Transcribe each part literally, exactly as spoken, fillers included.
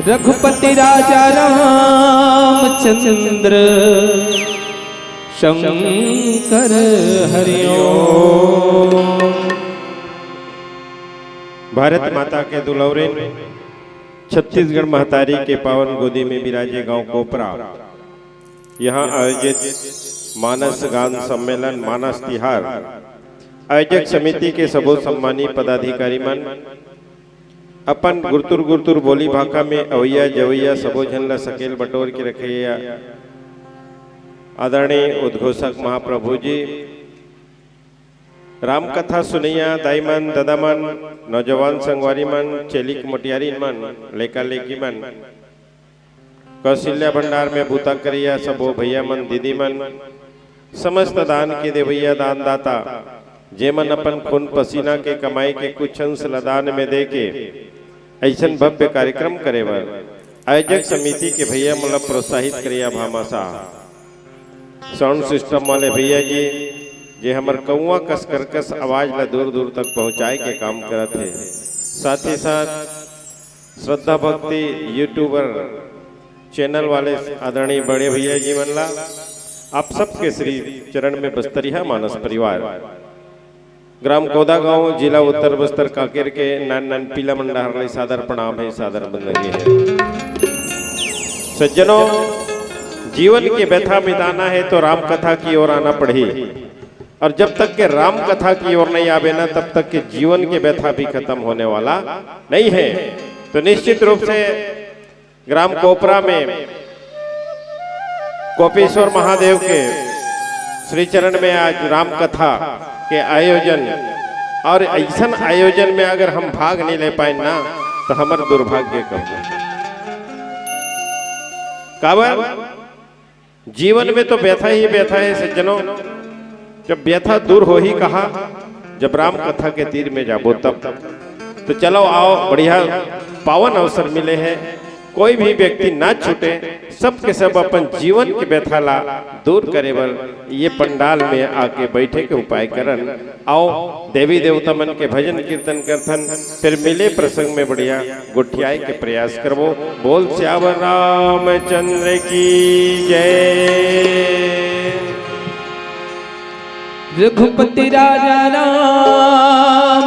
रघुपति राजा रामचंद्र शंकर हरिओम। भारत माता के दुलौरिन, छत्तीसगढ़ महतारी के पावन गोदी में बिराजे गांव कोपरा, यहाँ आयोजित मानस गान सम्मेलन, मानस तिहार आयोजक समिति के सबो सम्मानित पदाधिकारी मन, अपन गुरतुर गुरतुर बोली भाखा में अवैया जवैया सबो झन ला सकेल बटोर के रखइया आदरणीय उद्घोषक महाप्रभु जी, रामकथा सुनइया दाई मन, ददा मन, नौजवान संगवारी मन, चेलिक मोटियारी मन, लेका लेकी मन, कौशल्या भंडार में बूता करइया सबो भैया मन, दीदी मन, समस्त दान के देवैया दानदाता, जेमन अपन खून पसीना के कमाई के कुछ अंश ल दान में दे के अइसन भव्य कार्यक्रम करे बर आयोजक समिति के भैया मन ल प्रोत्साहित करइया भामाशाह साउंड सिस्टम वाले भैया जी, जे हमर कौआ कस करकस आवाज ल दूर दूर तक पहुंचाए के काम करत हे। साथ ही साथ श्रद्धा भक्ति यूट्यूबर चैनल वाले आदरणीय बड़े भैया जी मन ला, आप सबके श्री चरण में बस्तरिया मानस परिवार, ग्राम कोदा गांव, जिला उत्तर बस्तर कांकेर के नान नान पीला मन डहर ले सादर प्रणाम हे, सादर बंदगी हे। सज्जनों, जीवन के व्यथा मिटाना है तो राम कथा की ओर आना पड़ही, और जब तक के राम कथा की ओर नहीं आबे ना, तब तक के जीवन के व्यथा भी खत्म होने वाला नहीं है। तो निश्चित रूप से ग्राम कोपरा में कोपेश्वर महादेव के श्री चरण में आज राम कथा के आयोजन, और अइसन आयोजन में अगर हम भाग नहीं ले पाए ना, तो हमर दुर्भाग्य कम। काबर? जीवन में तो व्यथा ही व्यथा है सज्जनों, जब व्यथा दूर होही कहाँ, जब राम कथा के तीर में जाबो तब। तो चलो आओ, बढ़िया पावन अवसर मिले है, कोई भी व्यक्ति ना छूटे, सब के सब अपन जीवन के व्यथा ला दूर करे बर ये पंडाल में आके बैठे के उपाय करन। आओ, देवी देवता मन के भजन कीर्तन करथन, फिर मिले प्रसंग में बढ़िया गोठियाए के प्रयास करबो। बोल सियावर रामचंद्र की जय। रघुपति राजा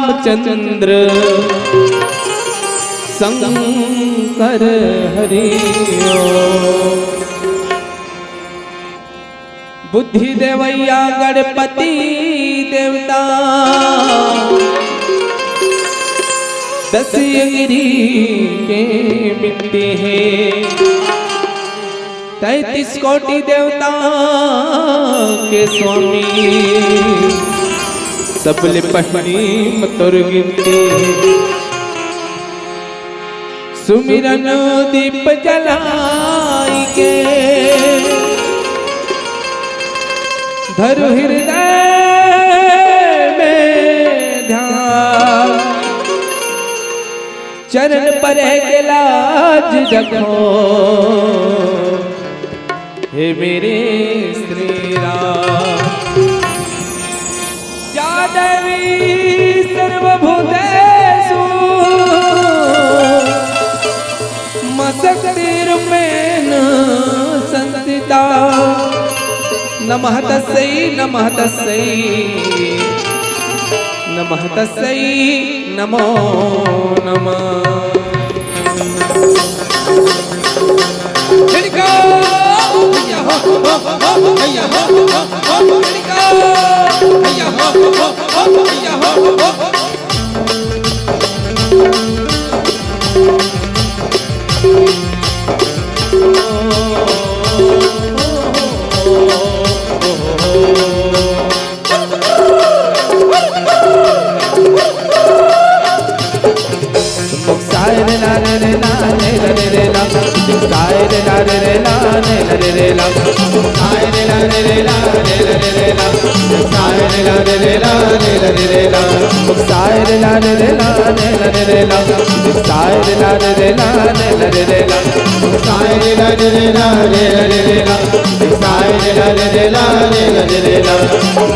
रामचंद्र शंकर हरि ओम। बुद्धि देवैया गणपति देवता, दस अंगरी के बिनती हे। तैंतीस कोटि देवता के स्वामी, सबले पहिली म तोर गिनती। सुमिरन दीप जलाई के, धरु हृदय में ध्यान। चरण परे के लाज रखो, हे मेरे श्री राम। या देवी सर्वभूतेषु मम शक्तिरूपेण संस्थिता। नमः तस्यै, नमः तस्यै, नमः तस्यै, नमो नमः।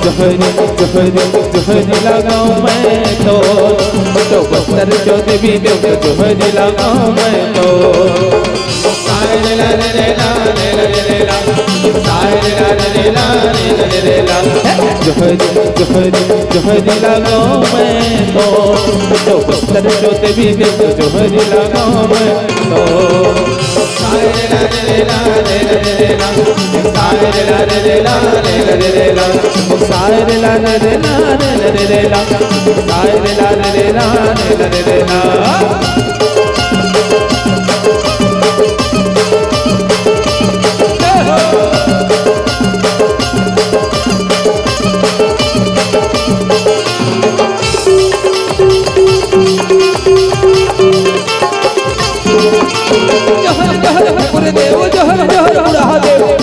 जोहरी, जोहरी, जोहरी लगाऊं मैं तो, तो बस्तर जो देवी देव जोहरी लगाऊं मैं तो। जोहरी, जोहरी, जोहरी लगाऊं मैं तो, तो बस्तर जो देवी देव जोहरी लगाऊं मैं तो।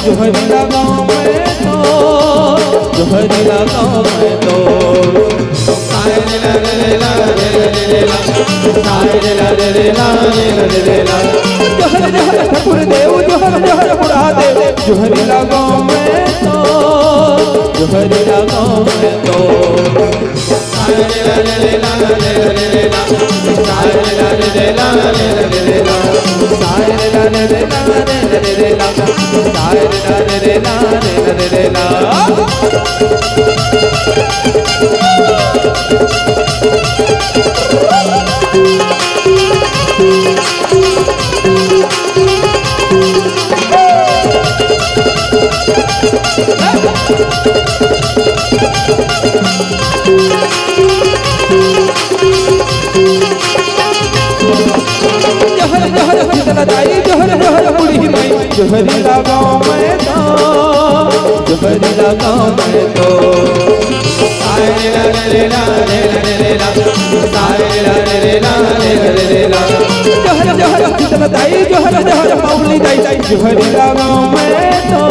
जोहरी लगाऊं मैं तो, जोहरी लगाऊं मैं तो। जोहर जोहर ठाकुर देव, जोहर जोहर बुढ़ा देव, जोहरी लगाऊं मैं तो, जोहरी लगाऊं मैं तो। जोहर जोहर शीतला दाई, जोहर जोहर बूढ़ी माई, जोहरी लगाऊं मैं तो, जोहरी लगाऊं मैं तो। जोहर जोहर शीतला दाई, जोहर जोहर बावली दाई, जोहरी लगाऊं मैं तो,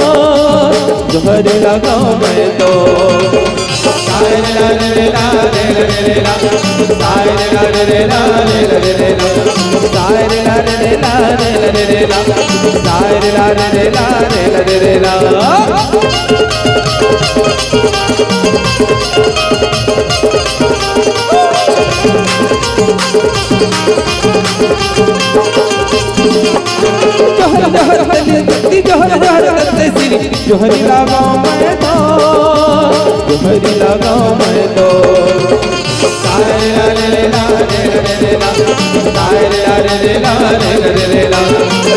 जोहरी लगाऊं मैं तो। जोहर जोहर कली शक्ति, जोहर जोहर दत्त श्री, जोहरी लगाऊं मैं तो, जोहरी लगाऊं मैं तो।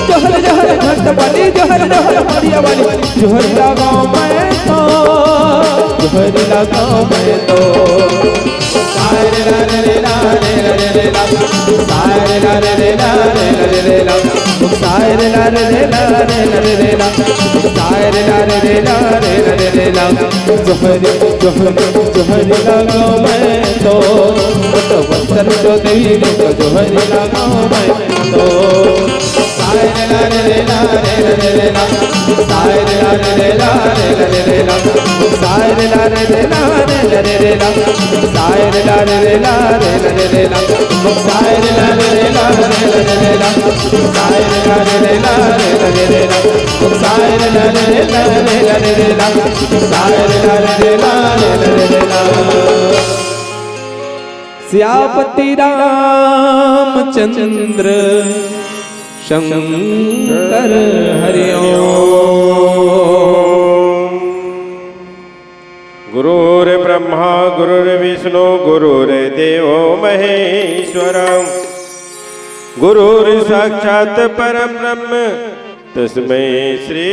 जोहरी जोहरी घटपटी, जोहरी जोहरी मड़िया वाली, जोहरी लगाओ मैं तो, जोहरी लगाओ मैं तो। जोहरी जोहरी जोहरी लगाओ मैं तो, तो वस्त्र जो देवी को जोहरी लगाओ मैं तो। सियापति रामचंद्र शंकर हरिओम। गुरुर्ब्रह्मा गुरुर्विष्णु गुरुर्देवो महेश्वर। गुरुर्साक्षात् परं ब्रह्म तस्मै श्री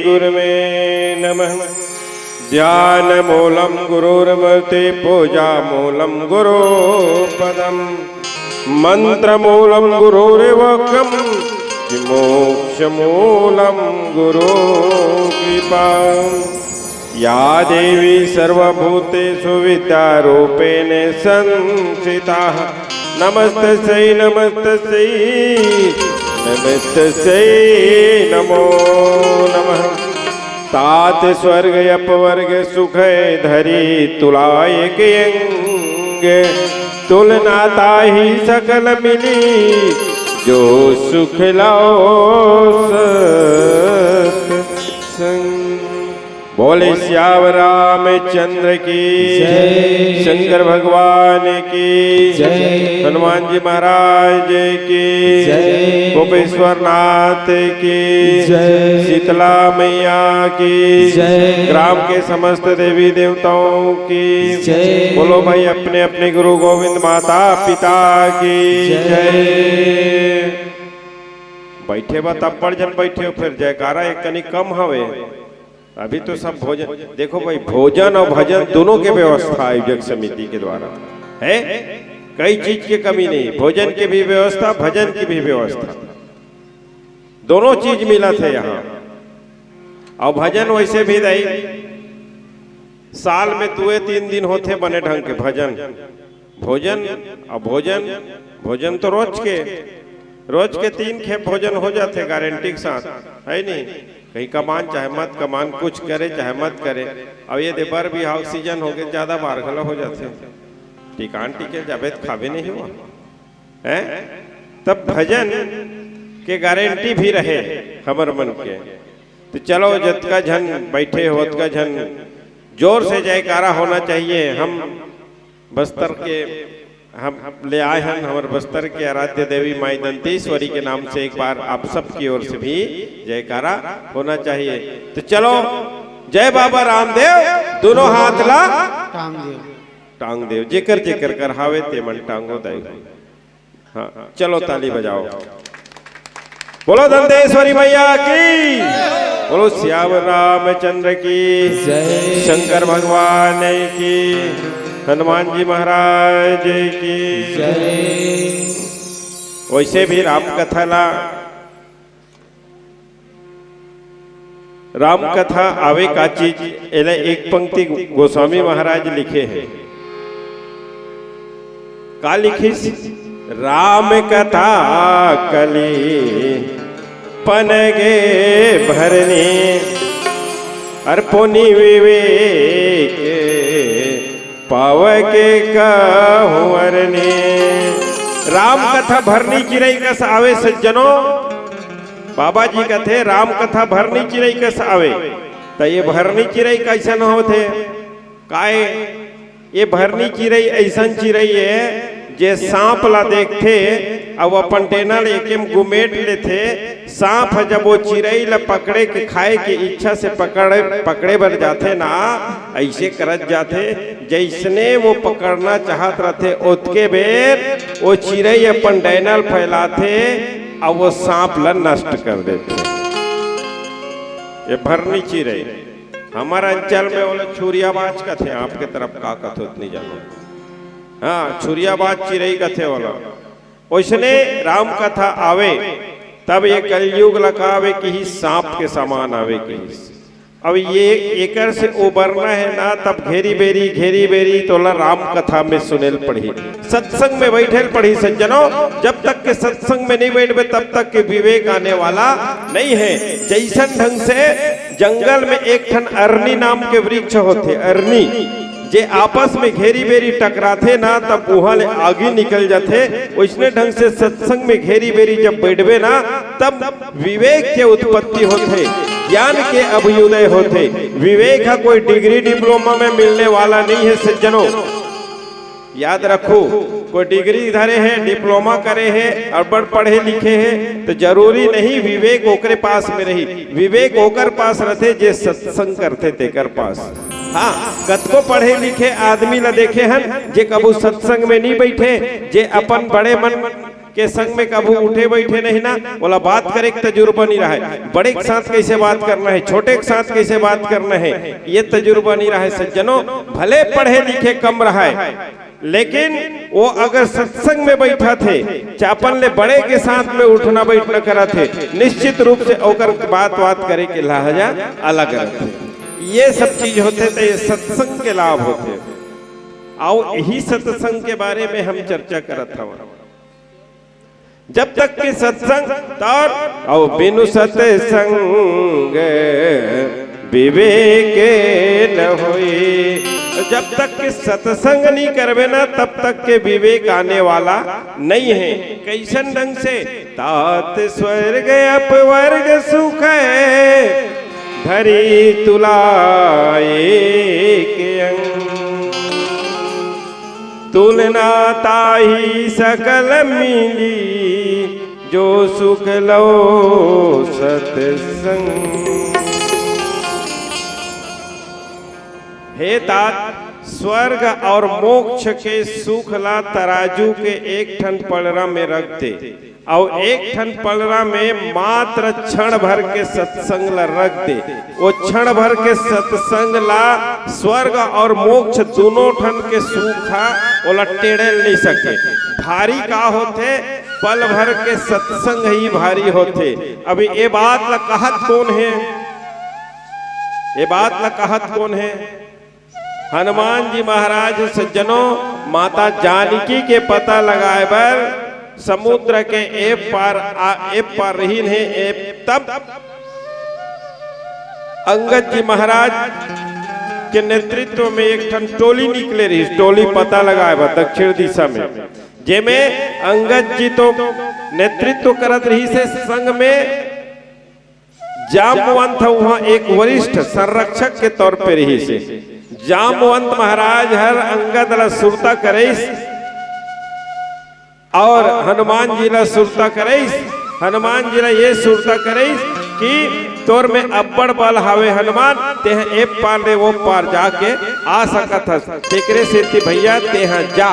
गुरुवे नमः। ध्यानमूलं गुरोर्मूर्ति, पूजामूलं गुरोपदम्, मन्त्रमूलं गुरोर्वाक्यं, मोक्षमूलं गुरो कृपा। या देवी सर्वभूतेषु विद्यारूपेण संस्थिता, नमस्तस्यै नमस्तस्यै नमस्तस्यै नमो नमः। तात स्वर्ग अपवर्ग सुख धरी तुला एक अंग, तुलना ताहि सकल मिली जो सुख लाओ सत संग। बोले सियावर रामचंद्र की, जय। शंकर भगवान की, जय। हनुमान जी महाराज की, जय। गोपेश्वर नाथ की, जय। शीतला मैया की, जय। ग्राम के समस्त देवी देवताओं की, जय। बोलो भाई अपने अपने गुरु गोविंद माता पिता की, जय। जय। बैठे बा तब बड़ जन बैठे हो, फिर जयकारा एक कनी कम हवे। अभी तो सब भोजन, देखो भाई, भोजन और भजन दोनों के व्यवस्था आयोजक समिति के द्वारा है, कई चीज के कमी नहीं, भोजन की भी व्यवस्था, भजन की भी व्यवस्था, दोनों चीज मिला थे यहाँ। और भजन वैसे भी दाई, साल में दुए तीन दिन होथे बने ढंग के भजन, भोजन। अब भोजन, भोजन तो रोज के, रोज के तीन खेप भोजन हो जाथे गारंटी के साथ, है नहीं? कहीं कमान चाहे मत कमान, कुछ करे चाहे मत करे। अब ये दे बर भी ऑक्सीजन हो गए, ज्यादा बार घलो हो जाथे। टिकान टिके जाबे त खाबे नहीं हुआ है, तब भजन के गारंटी भी रहे हमर मन के। तो चलो, जतका झन बैठे हो, ओतका झन जोर से जयकारा होना चाहिए। हम बस्तर के, हम ले आए हैं, हमारे बस्तर के आराध्य देवी माई दंतेश्वरी के नाम से एक बार आप सबकी ओर से भी जयकारा होना चाहिए। तो चलो, जय बाबा रामदेव, दोनों हाथ ला टांग देव। टांग देव, जेकर जेकर कर हावे ते मन टांगो दाई। हाँ, चलो ताली बजाओ। बोलो दंतेश्वरी मैया की, बोलो सियावर रामचंद्र की, जय। शंकर भगवान की, हनुमान जी महाराज की। जय। वैसे भी राम कथा ला, राम कथा आवे का चीज, एला एक पंक्ति गोस्वामी महाराज लिखे हैं। का लिखिस? राम कथा कलि पनगे भरनी, अर पुनि विवेक पावके कहूँ अरनी। राम कथा भरनी चिरई कस आवे सज्जनों। बाबा जी कथे, राम कथा भरनी चिरई कस आवे। त ये भरनी चिरई कइसन होथे? काय ये भरनी चिरई अइसन चिरई ए, जे सांप ला देखथे अउ अपन डेना ले एके म गुमेट लेथे। सांप ह जब वो चिरई ला पकड़े के, खाए के इच्छा से पकड़े, पकड़े बर जाथे ना, अइसे करत जाथे, जइसने वो पकड़ना चाहत रथे, ओतके बेर वो चिरई अपन डैनल फैलाथे अउ वो सांप ल नष्ट कर देथे। ये भरनी चिरई, हमर अंचल में ओला छुरियाबाज कथे, आपके तरफ का कथे ओतनी जानो। हाँ, छुरियाबाज चिरई कथे ओला। ओइसने राम कथा आवे, तब ये कलयुग ल का आवे किहिस, सांप के समान आवे किहिस। अब ये एकर से उबरना हे ना, तब घेरी बेरी, घेरी बेरी तोला राम कथा में सुनेल पड़ही, सत्संग में बैठेल पड़ही। सज्जनों, जब तक के सत्संग में नहीं बैठबे, तब तक के विवेक आने वाला नहीं है। जैसन ढंग से जंगल में एक ठन अरनी नाम के वृक्ष होथे, अरनी, जे आपस में घेरी बेरी टकराथे ना, तब उहाँ ले आगी निकल जाथे। वैसने ढंग से सत्संग में घेरी बेरी जब बैठबे ना, तब विवेक के उत्पत्ति होथे, ज्ञान के अभ्युदय होथे। विवेक ह कोई डिग्री डिप्लोमा में मिलने वाला नहीं है सज्जनों। याद रखो, कोई डिग्री धरे हे, डिप्लोमा करे हे, अब्बड़ पढ़े लिखे हे, तो जरूरी नहीं विवेक ओकरे पास में रही। विवेक ओकर पास रथे जे सत्संग करथे तेकर पास। हाँ, कतको पढ़े लिखे आदमी ला देखे हन, जे कभू सत्संग में नहीं बैठे, जे अपन बड़े मन के संग में कभू उठे बैठे नहीं ना, ओला बात करे के तजुर्बा नहीं रहे। बड़े के साथ कैसे बात करना है, छोटे के साथ कैसे बात करना है, ये तजुर्बा नहीं रहे। सज्जनों, भले पढ़े लिखे कम रहे, लेकिन वो अगर सत्संग में बैठा थे, चापन ले बड़े के साथ में उठना बैठना करा थे, निश्चित रूप से ओकर बात बात करे के लहजा अलग रहते। ये सब चीज होथे तो ये सत्संग के लाभ होथे। आओ, यही सत्संग के बारे में हम चर्चा करत हवन। जब तक के सत्संग तौर और बिनु सत्संग विवेक न होई। जब तक के सत्संग नहीं करबे ना, तब तक के विवेक आने वाला नहीं है। कैसन ढंग से? तात स्वर्ग अपवर्ग सुख है, धरी तुला एक अंग। तुलना ताही सकल मिली, जो सुख लो सत्संग। हे तात, स्वर्ग और मोक्ष के सुख ला तराजू के एक ठन पलड़ा में रख दे। अउ एक ठन पलड़ा में मात्र क्षण भर के सत्संग ला रख दे। वो क्षण भर के सत्संग ला स्वर्ग और मोक्ष दोनों ठन के सुख हा ओला टेढ़े नहीं सके। भारी का होथे? पल भर के सत्संग ही भारी होथे। अभी ये बात ला कहत कौन है? ये बात ला कहत कौन है? हनुमान जी महाराज, सज्जनों, माता जानकी के पता लगाए बर समुद्र के ए पार आ, ए पार रहिन हे, ए तब अंगद जी महाराज के नेतृत्व में एक ठन टोली निकले रही। टोली पता लगाए बर दक्षिण दिशा में, जेमे अंगद जी तो नेतृत्व करत रही से संग में जामवंत ह उहाँ एक वरिष्ठ संरक्षक के तौर पे रहिस हे। जामवंत महाराज हर अंगद ला सुरता करेस और हनुमान जी ला सुरता करेस। हनुमान जी ला ये सुरता करेस कि तोर में अब्बड़ बल हावे हनुमान, तेह ए पार ले वो पार जाके आ सकत हस। तेकरे सेती भैया तेह जा।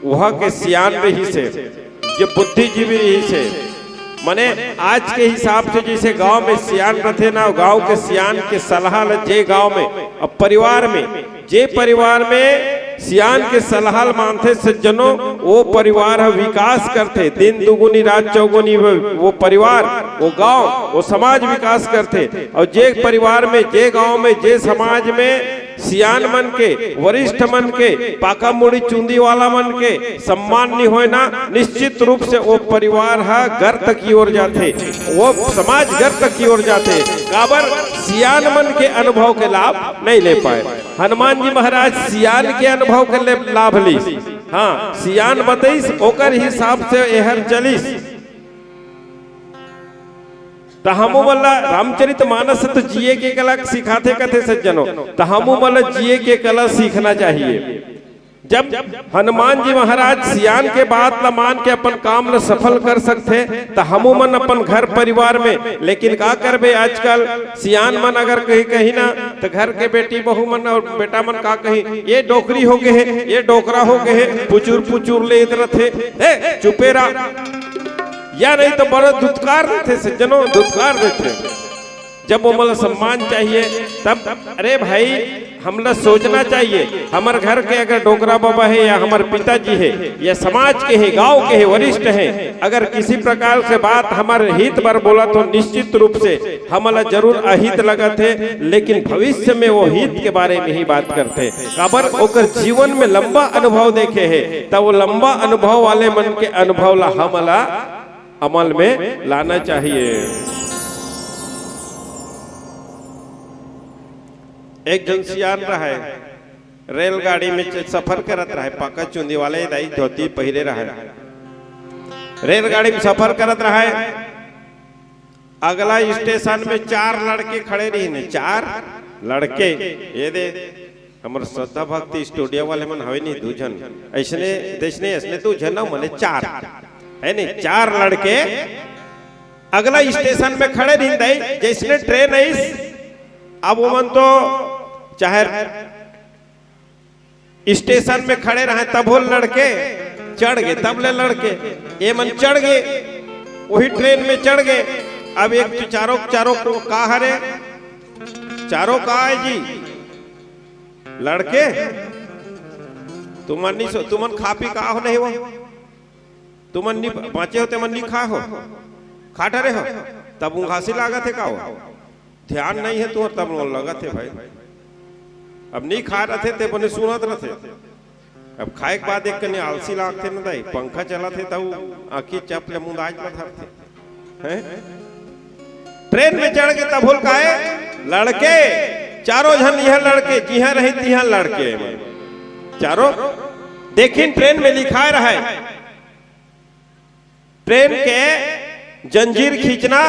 उहाँ के सियान रहिस हे, जे बुद्धिजीवी रहिस हे। माने आज के हिसाब से जैसे गांव में सियान रथे ना, गांव के सियान के सलाह ल जे गांव में, अब परिवार में, जे परिवार में सियान के सलाह ल मानथे सज्जनों, वो परिवार ह विकास करथे। दिन दुगुनी रात चौगुनी वो, वो परिवार, वो गांव, वो समाज विकास करथे। और जे परिवार में, जे गांव में, जे समाज में सियान मन के, वरिष्ठ मन के, पाका मुड़ी चुंदी वाला मन के सम्मान नहीं होय ना, निश्चित रूप से वो परिवार ह गर्त की ओर जाथे, वो समाज गर्त की ओर जाथे। काबर? सियान मन के अनुभव के लाभ नहीं ले पाए। हनुमान जी महाराज सियान के अनुभव के ले-, लाभ लीस। हाँ, सियान बतईस, ओकर हिसाब से एहर चलिस। त हमू मन ला रामचरित मानस तो जिए के कला सिखाथे कथे सज्जनों, त हमू मन ला जिए के कला सीखना चाहिए। जब हनुमान जी महाराज सियान के बात ला मान के अपन काम ला सफल कर सकथे, त हमू मन अपन घर परिवार में, लेकिन का करबे, आजकल सियान मन अगर कहीं, कहीं ना, त घर के बेटी बहू मन और बेटा मन का कही, "ये डोकरी हो गए हे, ये डोकरा हो गए हे, पुचुर पुचुर ले इतरत हे, ए, चुपे रह।" या नहीं तो बड़ा धुतकार देथे सज्जनों, धुतकार देथे। जब वो मन ला सम्मान चाहिए, तब, अरे भाई, हमला सोचना चाहिए। हमर घर के अगर डोकरा बाबा हे या हमर पिताजी हे या समाज के हे, गांव के हे, वरिष्ठ हे, अगर किसी प्रकार से बात हमर हित बर बोलत हो, निश्चित रूप से हमला जरूर अहित लगत हे, लेकिन भविष्य में वो हित के बारे में ही बात करथे। काबर ओकर जीवन में लंबा अनुभव देखे हे, त वो लंबा अनुभव वाले मन के अनुभव ला हमला अमल में लाना चाहिए। एक झन सियान रहय, रेलगाड़ी में च-, सफर करत रहय, पाका चुंदी वाले दाई धोती पहिरे रहय। रेलगाड़ी में सफर करत रहय, अगला स्टेशन में चार लड़के खड़े रहिन हे, चार लड़के। ये दे, हमर श्रद्धा भक्ति स्टूडियो वाले मन हवे नहीं, दू झन, ऐसने, देसने, ऐसने दू झन ना, मने चार, है नहीं, चार लड़के अगला स्टेशन में खड़े रहिन दाई, जैसने ट्रेन आइस, अब वो मन तो चाहे स्टेशन में खड़े रहे, तब वो लड़के चढ़ गए, तब ले लड़के, ये मन चढ़ गए, वही ट्रेन में चढ़ गए। अब एक चारों, चारों को का हरे, चारों का आय जी, लड़के, तुमन नहीं सो, तुमन खा पी का हो नहीं हो, तुमन नहीं बाँचे हो, तुमन नहीं खा हो, खा डरे हो, तब उंघासी लागत हे का हो? ध्यान नहीं है तुहर, तब लगत हे भाई। अब नहीं खा रथे ते बने सुनत रथे। अब खाए के बाद एक कने आलसी लागथे न दाई, पंखा चलत हे तब आँखी चप ले मुंदाज ल धरथे। हैं? ट्रेन में चढ़ के तब होल काए लड़के, चारों झन इहाँ लड़के, जिहाँ रही तिहाँ लड़के। चारों देखिन ट्रेन में लिखाए रहय, ट्रेन के जंजीर खींचना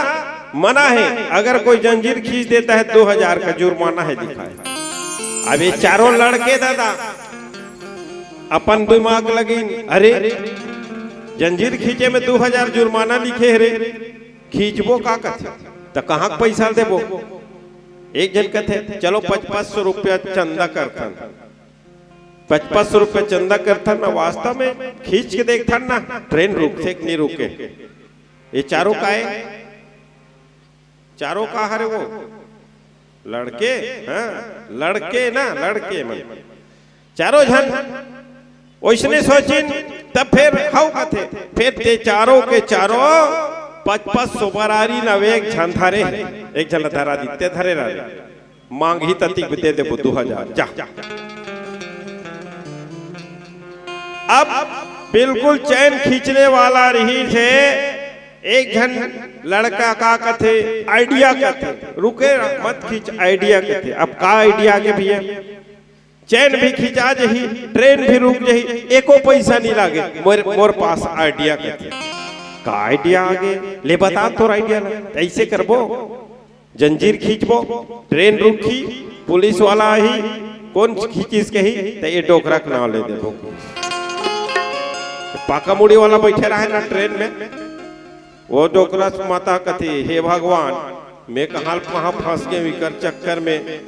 मना है, अगर कोई जंजीर खींच देता है दो हजार का जुर्माना है लिखा है। अब ये चारों लड़के दादा अपन दिमाग लगिन, अरे जंजीर खींचे में दो हजार जुर्माना लिखे है रे, खींचबो का कथे, त कहाँ के पैसा देबो? एक झन कथे चलो पचपच सौ रुपया चंदा करथन, पचपच सौ रुपया चंदा करथन ना, वास्तव में खींच के देखथन ना, ट्रेन रुकथे कि नहीं रुके। ये चारों का है, चारों का हरे वो लड़के, हाँ, लड़के ना, लड़के मन, चारों झन ओइसने सोचिन। तब फिर हव कथे, फिर ते चारों के चारों पचपच सौ बरारी नवे एक झन धरे, एक झन ला धरा दिते धरे रहे। मांगही त तिक दे देबो दू हजार, जा। अब बिल्कुल चैन खींचने वाला रहिस हे, एक झन लड़का का कथे, आइडिया कथे, रुके मत खींच, आइडिया कथे। अब का आइडिया के भैया, चैन भी खींचा जही, ट्रेन भी रुक जही, एको पैसा नहीं लागे, मोर, मोर पास आइडिया कथे। का आइडिया आगे? ले बता तोर आइडिया ला, ऐसे करबो। जंजीर खींचबो, ट्रेन रुकही, पुलिस वाला आही, कोन खींचिस कही, त ये डोकरा के नाव ले देबो। पाका मुड़ी वाला बैठे रहे ना ट्रेन में, वो डोकरा से माता कथी, "हे भगवान, मैं कहाँ, कहाँ फंस गए इकर चक्कर में,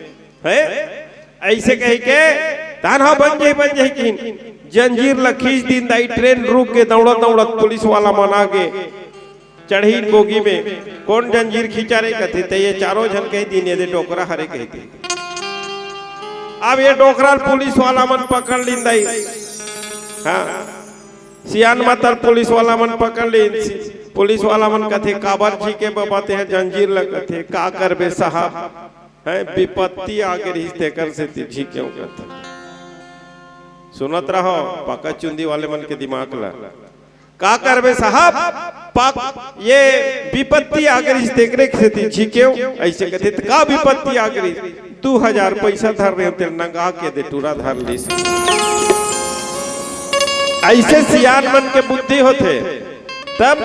है?" ऐसे कही के, "तान हा बन जाही, बन जाही," किन जंजीर ला खींच दिन दाई, ट्रेन रुक के दौड़त दौड़त पुलिस वाला मन आ गे। चढ़ीन बोगी में, "कोन जंजीर खींचा रे?" कथे, "ते ये चारों झन कही दिन, ये दे डोकरा हरे," कही दिन। अब ये डोकरा ल पुलिस वाला मन पकड़ लिन दाई। हाँ, सियान मातर पुलिस वाला मन पकड़ लिन। पुलिस वाला मन कथे, "काबर झीके बबा ते जंजीर ल?" कथे, "का करबे साहब, हैं, विपत्ति आगे रहिस तेकर सेती झीकेंव," कथे। सुनत रहो पाका चुंदी वाले मन के दिमाग ला। का करबे साहब, पाक ये विपत्ति आगे रहिस तेकरे सेती झीकेंव, ऐसे कथे। त का विपत्ति आगे रहिस? दू हजार पैसा धर रहे हो, तेल नंगा के दे टूरा धर लिस। ऐसे सियान मन के बुद्धि होथे। तब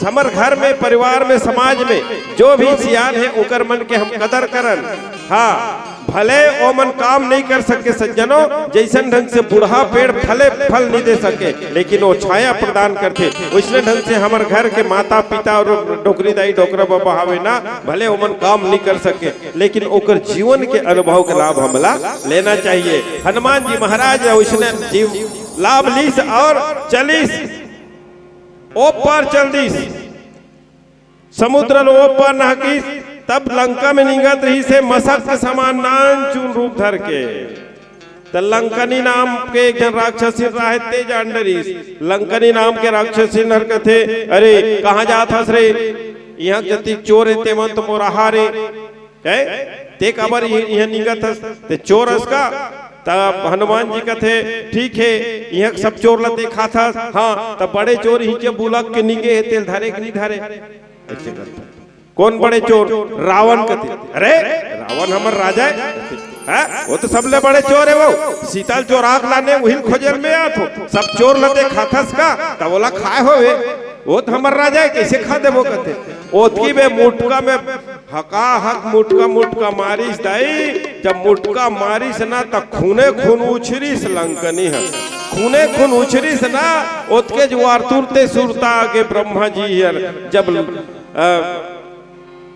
हमर घर में, परिवार में, समाज में जो भी सियान है, ओकर मन के हम कदर करन। हाँ, भले ओमन काम नहीं कर सके सज्जनों, जैसन ढंग से बूढ़ा पेड़ फले फल नहीं दे सके, लेकिन वो छाया प्रदान करथे, वैसने ढंग से हमर घर के माता पिता और डोकरी दाई डोकरा बाबा हवे ना, भले ओमन काम नहीं कर सके, लेकिन ओकर जीवन के अनुभव के लाभ हमला लेना चाहिए। हनुमान जी महाराज वैसने जीव लाभ लीस और चलिस, ओ पार चल दिस, समुद्र ल ओ पार नहकिस। तब लंका में निंगत रहिस हे मसक के समान नान चुन रूप धर के। त लंकनी नाम के एक झन राक्षसी राहे, ते जान डरिस। लंकनी नाम के राक्षसी हर कथे, "अरे, कहाँ जात हस रे? इहाँ जतिक चोर हे, ते मन तो मोर आहार हे।" कहे, "ते काबर इह-, इहाँ निंगत हस? ते चोर हस का?" तब हनुमान जी कथे, "ठीक हे, इहाँ सब चोर ल ते खात हस, हाँ, तब बड़े चोर इही के बुलक के निंगे हे, तेल धरे के नहीं धरे?" ऐसे करता। "कौन बड़े चोर?" "रावण कथे।" "अरे, रावण हमर राजा हे, हाँ? वो तो सबले बड़े चोर हे, वो सीता ल चोरा के लाने, उही ल खोजे ल में आत हो। सब चोर ल ते खात हस का? तब ओला खाए होवे, वो तो हमर राजा हे, कैसे खा देबो?" कथे। ओतकी बे मुटका में हका हक मुटका मुटका मारिस दाई, जब मुटका मारिस ना, त खूने खून उछरिस लंकनी ह। खूने खून उछरिस ना, ओतके जुआर तुरते सुरता आगे ब्रह्मा जी हर जब, अ,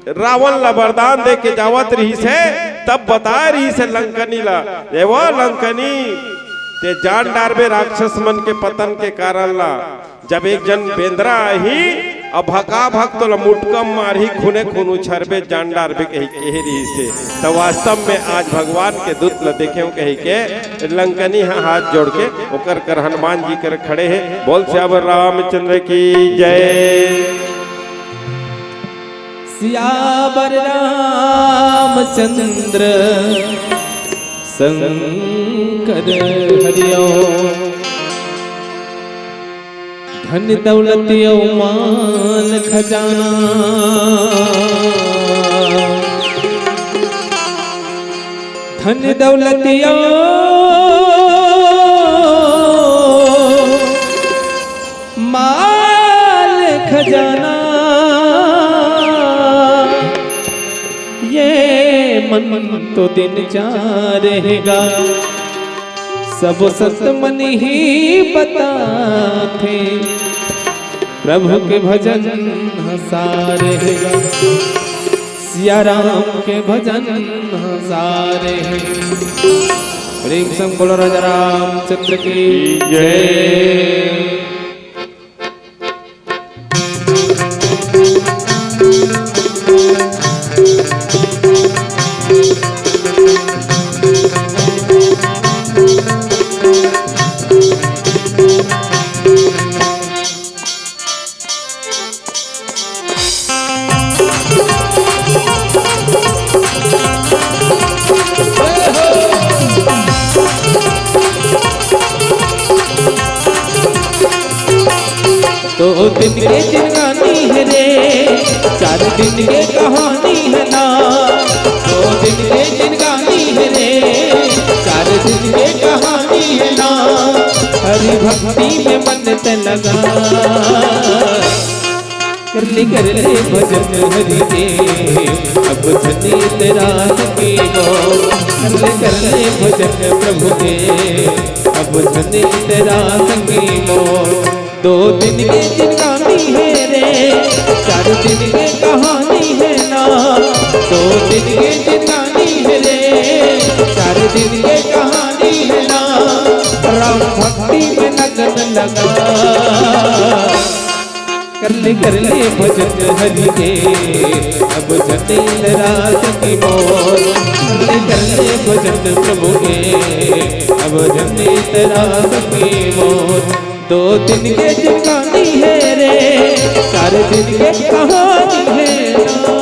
रावण ला वरदान दे के जावत रहिस हे, तब बताए रहिस हे लंकनी ला, "ए वो लंकनी, ते जान डारबे राक्षस मन के पतन के कारण ला।" जब एक झन बेंदरा आही, अब भका भक तोला मुटका मारही, खूने खून उछरबे, जान डारबे कही केहे रहिस हे। त वास्तव में आज भगवान के दूत ल देखेंव कही के लंकनी ह हाथ जोड़ के ओकर कर हनुमान जी कर खड़े हे। बोल सियावर रामचंद्र की जय। सियावर रामचंद्र शंकर हरिओ। धन दौलत अउ माल खजाना, धन दौलत अउ माल खजाना, ये मन तो दिन चार रहेगा। सब संत मन ही बताथे, प्रभु के भजन ह सार हे गा। सिया राम के भजन ह सार हे। प्रेम संग बोलो राजा रामचंद्र की जय। दो दिन के जिनगानी है रे, चार दिन के कहानी है ना। दो दिन के जिनगानी है रे, चार दिन के कहानी है ना। हरि भक्ति में मन ते लगा, कर ले कर ले भजन हरि के, अब धनी तेरा संगी मो। कर ले कर ले भजन प्रभु के, अब धनी तेरा संगी मो। दो दिन के जिनगानी है रे, चार दिन के कहानी है ना। दो दिन के जिनगानी है रे, चार दिन के कहानी है ना। राम भक्ति में लगन लगा, कर ले कर ले भजन हरि के, अब जटिल रात की मोर। कर ले कर ले भजन प्रभु के, अब जटिल रात की मोर। दो दिन के जिनगानी है रे, चार दिन के कहानी है ना।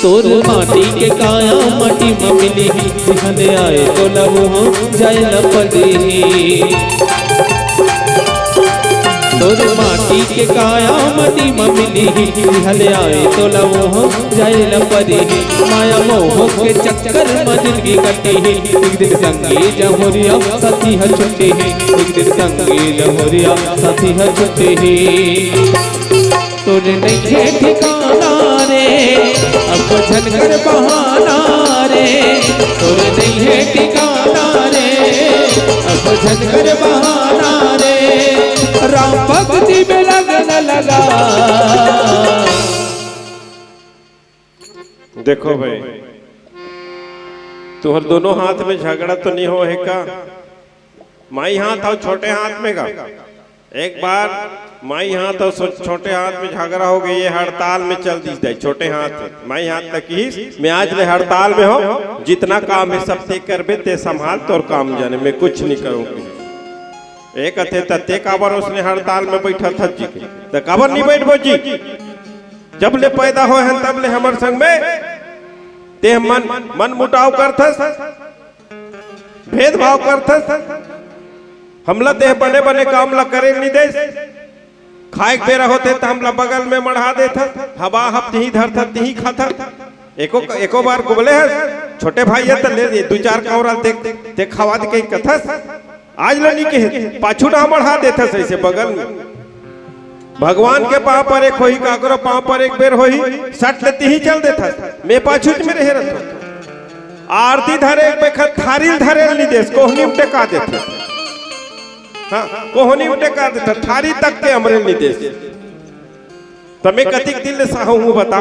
तोर माटी के काया माटी म मिली, बिहाने आए तो लबो जाए ल पड़ी। तोरे माटी के काया माटी म मिली ही, हले आए तोला मोह जाए ल परी ही। माया मोह के चक्कर म जिंदगी कटी ही, एक दिन संगी जहोरिया साथी ह छुट्टी ही, एक दिन संगी जहोरिया साथी ह छुट्टी ही। तोरे नइहे ठिकाना रे, अब झन कर बहाना रे। तोरे नइहे ठिकाना रे, अब झन कर बहाना रे। राम भक्ति में लगन लगा। देखो भाई, तुहर दोनों हाथ में झगड़ा तो नहीं हो है का? माई हाथ अउ छोटे हाथ में का? एक बार माई हाथ अउ सो-, छोटे हाथ में झगड़ा हो गई, ये हड़ताल में चल दी जाए, छोटे हाथ में। माई हाथ तक ही मैं आज ले हड़ताल में हो, जितना काम है सब ते करबे, ते संभाल, तोर काम जाने, मैं कुछ नहीं करूँगी। एक अथे त ते काबर उसने हड़ताल में बैठा था जी के, त काबर नहीं बैठबो जी? जब ले पैदा होए हन तब ले हमर संग में ते मन, मन मुटाव करथस, भेदभाव करथस। हमला तेह बने बने काम ला करे नहीं देस। खाए के बेरा होथे त हमला बगल में मढ़ा देथस, हवा हब तिही धरथस तिही खाथस। एको एको बार को बोले हस, छोटे भाई है त ले दे, दू चार कौरा ते, ते खवा दे कहीं कथस। आज ल नहीं कहे, पाछू ना मढ़ा देथस ऐसे बगल में। भगवान के पाँव पर एक होही, काकरो पाँव पर एक बेर होही, सट ले तिही चल देथस। मैं पाछूच में रहे रहथो। आरती धरे एक बेखत थारी ल धरे ल नहीं देस, कोहनी में टेका देथस। हाँ, कोहनी में टेका देथस, थारी तक के हमरे ल नहीं देस। त मैं कतिक दिन ले सहूँ हूँ बता,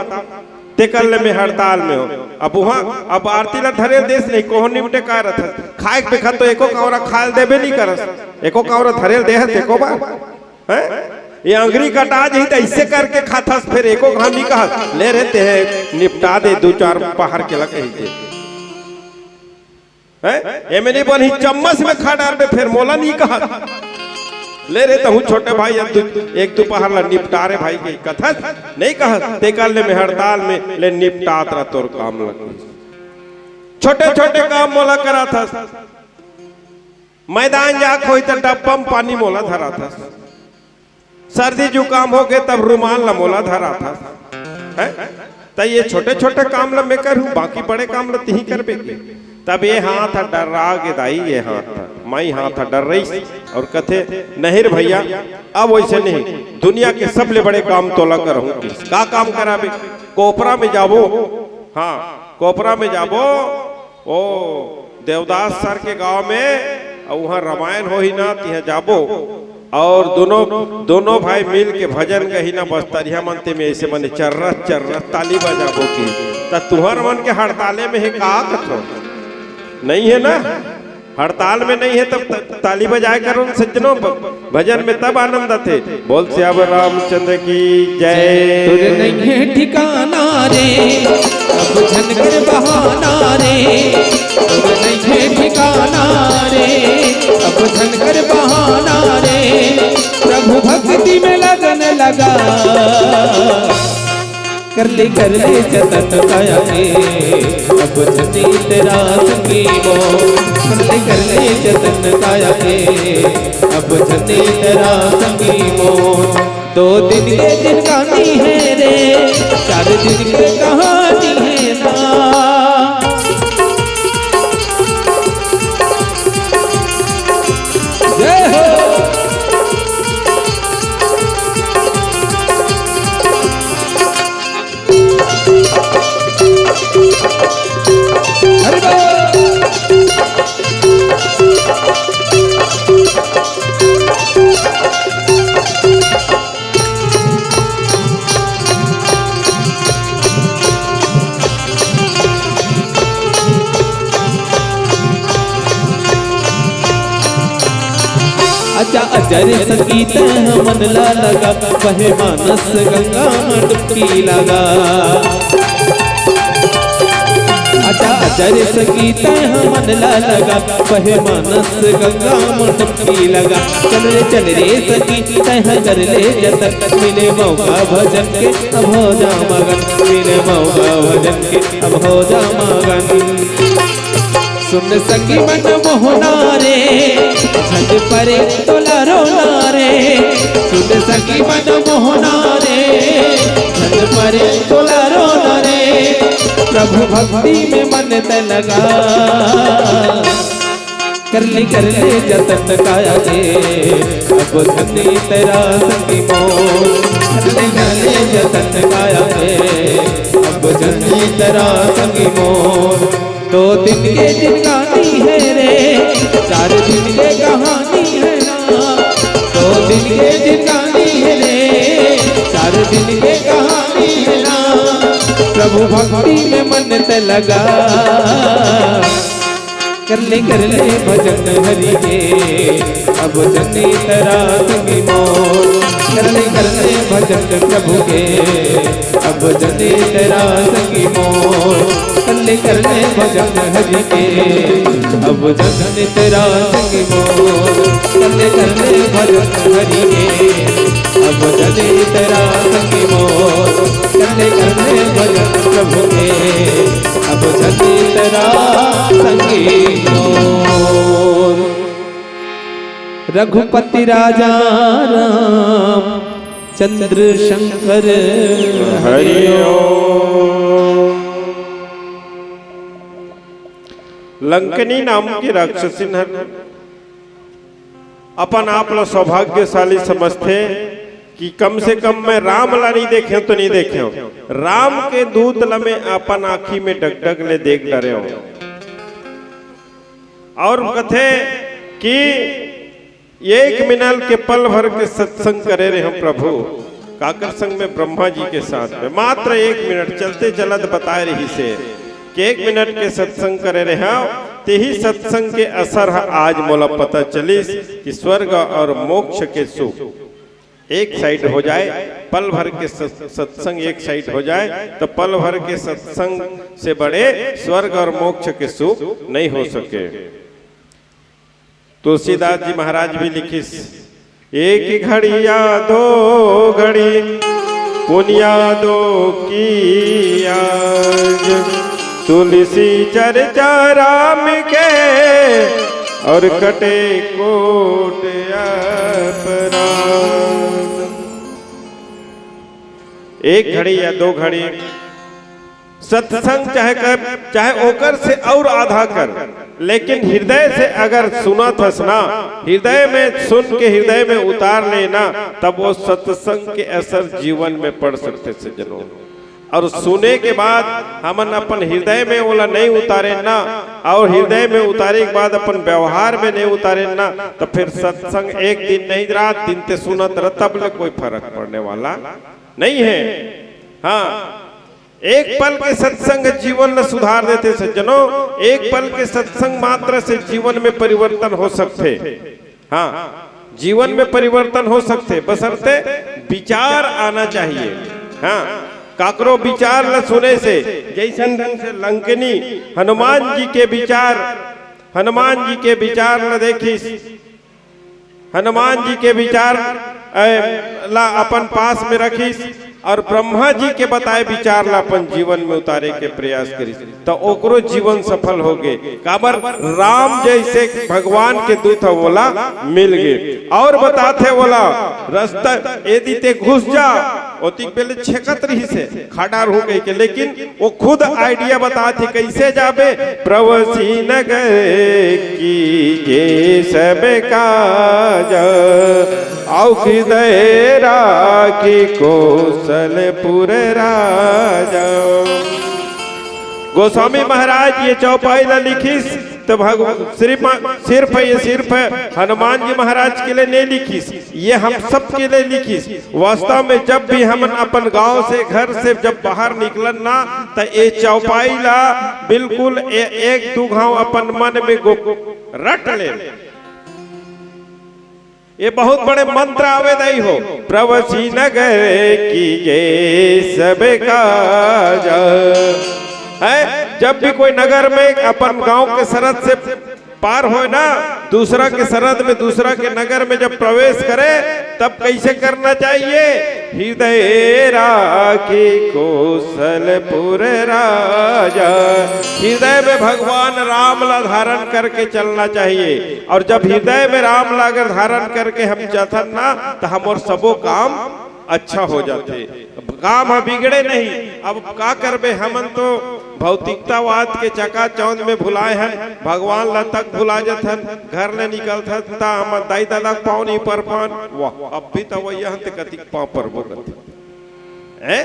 तेकर ले मैं हड़ताल में हो। अब उहाँ, अब आरती ला धरे ल देस नहीं, कोहनी में टेका रथस। खाए के बेखत तो एको कौरा खाए ल देबे नहीं करस, एको कौरा धरे ल देहस एको बार। हैं? ये अंगरी कटा जही त ऐसे करके खाथस, फिर एको घाम नहीं कहस, ले रे ते निपटा दे दू चार पहार के ला कही दे। हैं? एमे नहीं बनही, चम्मच में खा डारबे, फिर मोला नहीं कहत। ले रे, तहूँ छोटे भाई, अब दू, एक दू पहार ला निपटा रे भाई के कथस, नहीं कहत। तेकर ले मैं हड़ताल में ले निपटात रह तोर काम लग। छोटे छोटे काम मोला कराथस। मैदान जाक होई त डब्बा में पानी मोला धराथस। सर्दी जुकाम हो गए तब रुमाल ल मोला धराथस, हैं? त ये छोटे छोटे काम ल मैं करहूँ, बाकी बड़े काम ल तिही करबे के। तब ये हाथ ह डर्रा गे दाई, ये हाथ ह, माई हाथ ह डर्रइस अउ कथे, नहीं रे भैया, अब वैसे नहीं, दुनिया के सबले बड़े काम तोला करहूँ। का काम कराबे? कोपरा में जाबो, हाँ, कोपरा में जाबो, ओ देवदास सर के गांव में, अउ उहाँ रामायण होही ना, तिहाँ जाबो। अउ दोनों, दोनों भाई मिल के भजन गही ना, बस तरिया मन ते में ऐसे मने चर्रत चर्रत ताली बजाबो की। त तुहर मन के हड़ताले में हे का कथो? नहीं है ना? हड़ताल में नहीं है तब त-, ताली बजाए करो न सज्जनों, ब-, भजन में तब आनंद आथे। बोल सियावर रामचंद्र की जय। तोर नइहे ठिकाना रे, अब झन कर बहाना रे। तोर नइहे ठिकाना रे, अब झन कर बहाना रे। प्रभु भक्ति में लगन लगा। कर ले, कर ले जतन काया के, अब झन तेरा संगी मो। कर ले, कर ले जतन काया के, अब झन तेरा संगी मो। दो दिन के जिनगानी है रे, चार दिन के कहानी है ना। जय हो। अच्छा, अजर संगीत हमन ला लगा, बहे मानस गंगा में डुबकी लगा। अच्छा, अजर संगीत हमन ला लगा, बहे मानस गंगा में डुबकी लगा। चल रे, चल रे संगी, तैं ह कर ले जतन, मिले मौका भजन के अब हो जा मगन, मिले मौका भजन के अब हो जा मगन। सुन सखी मन मोहना रे, झट परे तोला रोना रे। सुन सखी मन मोहना रे, झट परे तोला रोना रे। प्रभु भक्ति में मन तैं लगा, कर ले कर ले जतन काया के, अब झन इतरा संगी मोर। कर ले कर ले जतन काया के, अब झन इतरा संगी मोर। दो दिन के जिनगानी हे रे, चार दिन के कहानी हे ना। दो दिन के जिनगानी हे रे, चार दिन के कहानी हे ना। प्रभु भक्ति में मन तैं लगा, कर ले कर ले भजन हरि के, अब झन इतरा संगी मोर। कर ले कर ले भजन प्रभु के, अब झन इतरा संगी मोर। कर ले कर ले भजन हरि के, अब झन इतरा संगी मोर। कर ले कर ले भजन हरि के, अब झन इतरा संगी मोर। कर ले कर ले भजन प्रभु के, अब झन इतरा संगी मोर। रघुपति राजा राम चंद्र शंकर हरि ओम। लंकनी नाम के राक्षसिन हर अपन आप ला सौभाग्यशाली समझथे कि कम से कम मैं राम ला नहीं देखेंव तो नहीं देखेंव, राम के दूत ला मैं अपन आँखी में डगडग ले देख डरेंव। और कथे कि एक मिनट के पल भर के सत्संग करे रहेंव प्रभु, काकर संग में? ब्रह्मा जी के साथ में। मात्र एक मिनट चलते चलत बताए रहिसे कि एक मिनट के सत्संग करे रहेंव, तेही सत्संग के असर ह आज मोला पता चलिस कि स्वर्ग और मोक्ष के सुख एक साइड हो जाए, पल भर के सत-, सत्संग एक साइड हो जाए, तो पल भर के सत्संग से बड़े स्वर्ग और मोक्ष के सुख नहीं हो सके। तुलसीदास जी महाराज भी लिखिस, "एक घड़िया दो घड़ी पुनिया दो की आज, तुलसी चर्चा राम के और कटे कोट अपराध।" एक घड़ी या दो घड़ी सत्संग चाहे कर, चाहे ओकर से और आधा कर, लेकिन हृदय से अगर सुनत हस ना, हृदय में सुन के हृदय में उतार लेना, तब वो सत्संग के असर जीवन में पड़ सकथे सज्जनों। और सुने के बाद हमन अपन हृदय में ओला नहीं उतारे ना, और हृदय में उतारे के बाद अपन व्यवहार में नहीं उतारे ना, तो फिर सत्संग एक दिन नहीं, रात दिन ते सुनत रह, तब ले कोई फर्क पड़ने वाला नहीं है। हाँ, एक पल के सत्संग जीवन ल सुधार देथे सज्जनों। एक पल के सत्संग मात्र से जीवन में परिवर्तन हो सकथे। हाँ, जीवन में परिवर्तन हो सकथे, बशर्ते विचार आना चाहिए। हाँ, काकरो विचार ल सुने से, जैसन ढंग से लंकनी हनुमान जी के विचार, हनुमान जी के विचार ल देखिस, हनुमान जी के विचार, ए, ला अपन पास में रखिस और ब्रह्मा जी के बताए विचार ला अपन जीवन में उतारे के प्रयास करिस, तो ओकरो जीवन सफल हो गे। काबर? राम जैसे भगवान के दूत ह, ओला मिल गे। और बताथे ओला, "रस्ता एदी ते घुस जा।" ओतिक बेले छेकत रहिस हे, "खा डारहूं" कहिके, लेकिन वो खुद idea बताथे, कैसे जाबे? प्रवसी नगर कीजे सब काज, अउ हृदय राखी कोसलपुर राज। गोस्वामी महाराज ये चौपाई ला लिखिस, तो भगवान सिर्फ, सिर्फ, ये सिर्फ हनुमान जी महाराज के लिए नहीं लिखिस, ये हम सब के लिए लिखिस। वास्तव में जब भी हमन अपन गांव से, घर से जब बाहर निकलन ना, त ये चौपाई ला बिल्कुल ए-, एक दू घाव अपन मन में गो-, रट ले। ये बहुत बड़े मंत्र आवे दाई हो, "प्रवसी नगर कीजे सब काज।" है, जब भी कोई नगर में अपन गांव के सरहद से पार होय ना, दूसरा के सरहद में, दूसरा के नगर में जब प्रवेश करे, तब कैसे करना चाहिए? हृदय राखी कौशलपुर राजा। हृदय में भगवान राम ला धारण करके चलना चाहिए। और जब हृदय में राम ला अगर धारण करके हम चलथन ना, तो हमर सबो काम अच्छा हो जाथे। अब काम ह बिगड़े नहीं। अब का करबे, हमन तो भौतिकतावाद के चकाचौंध में भुलाए हन, भगवान ला तक भुला जथन। घर ले निकलथन त हमर दाई ददा के पाँव नहीं पर पान। वाह, अब भी त वही हन, ते कतिक पाँव परबो करथे। हैं?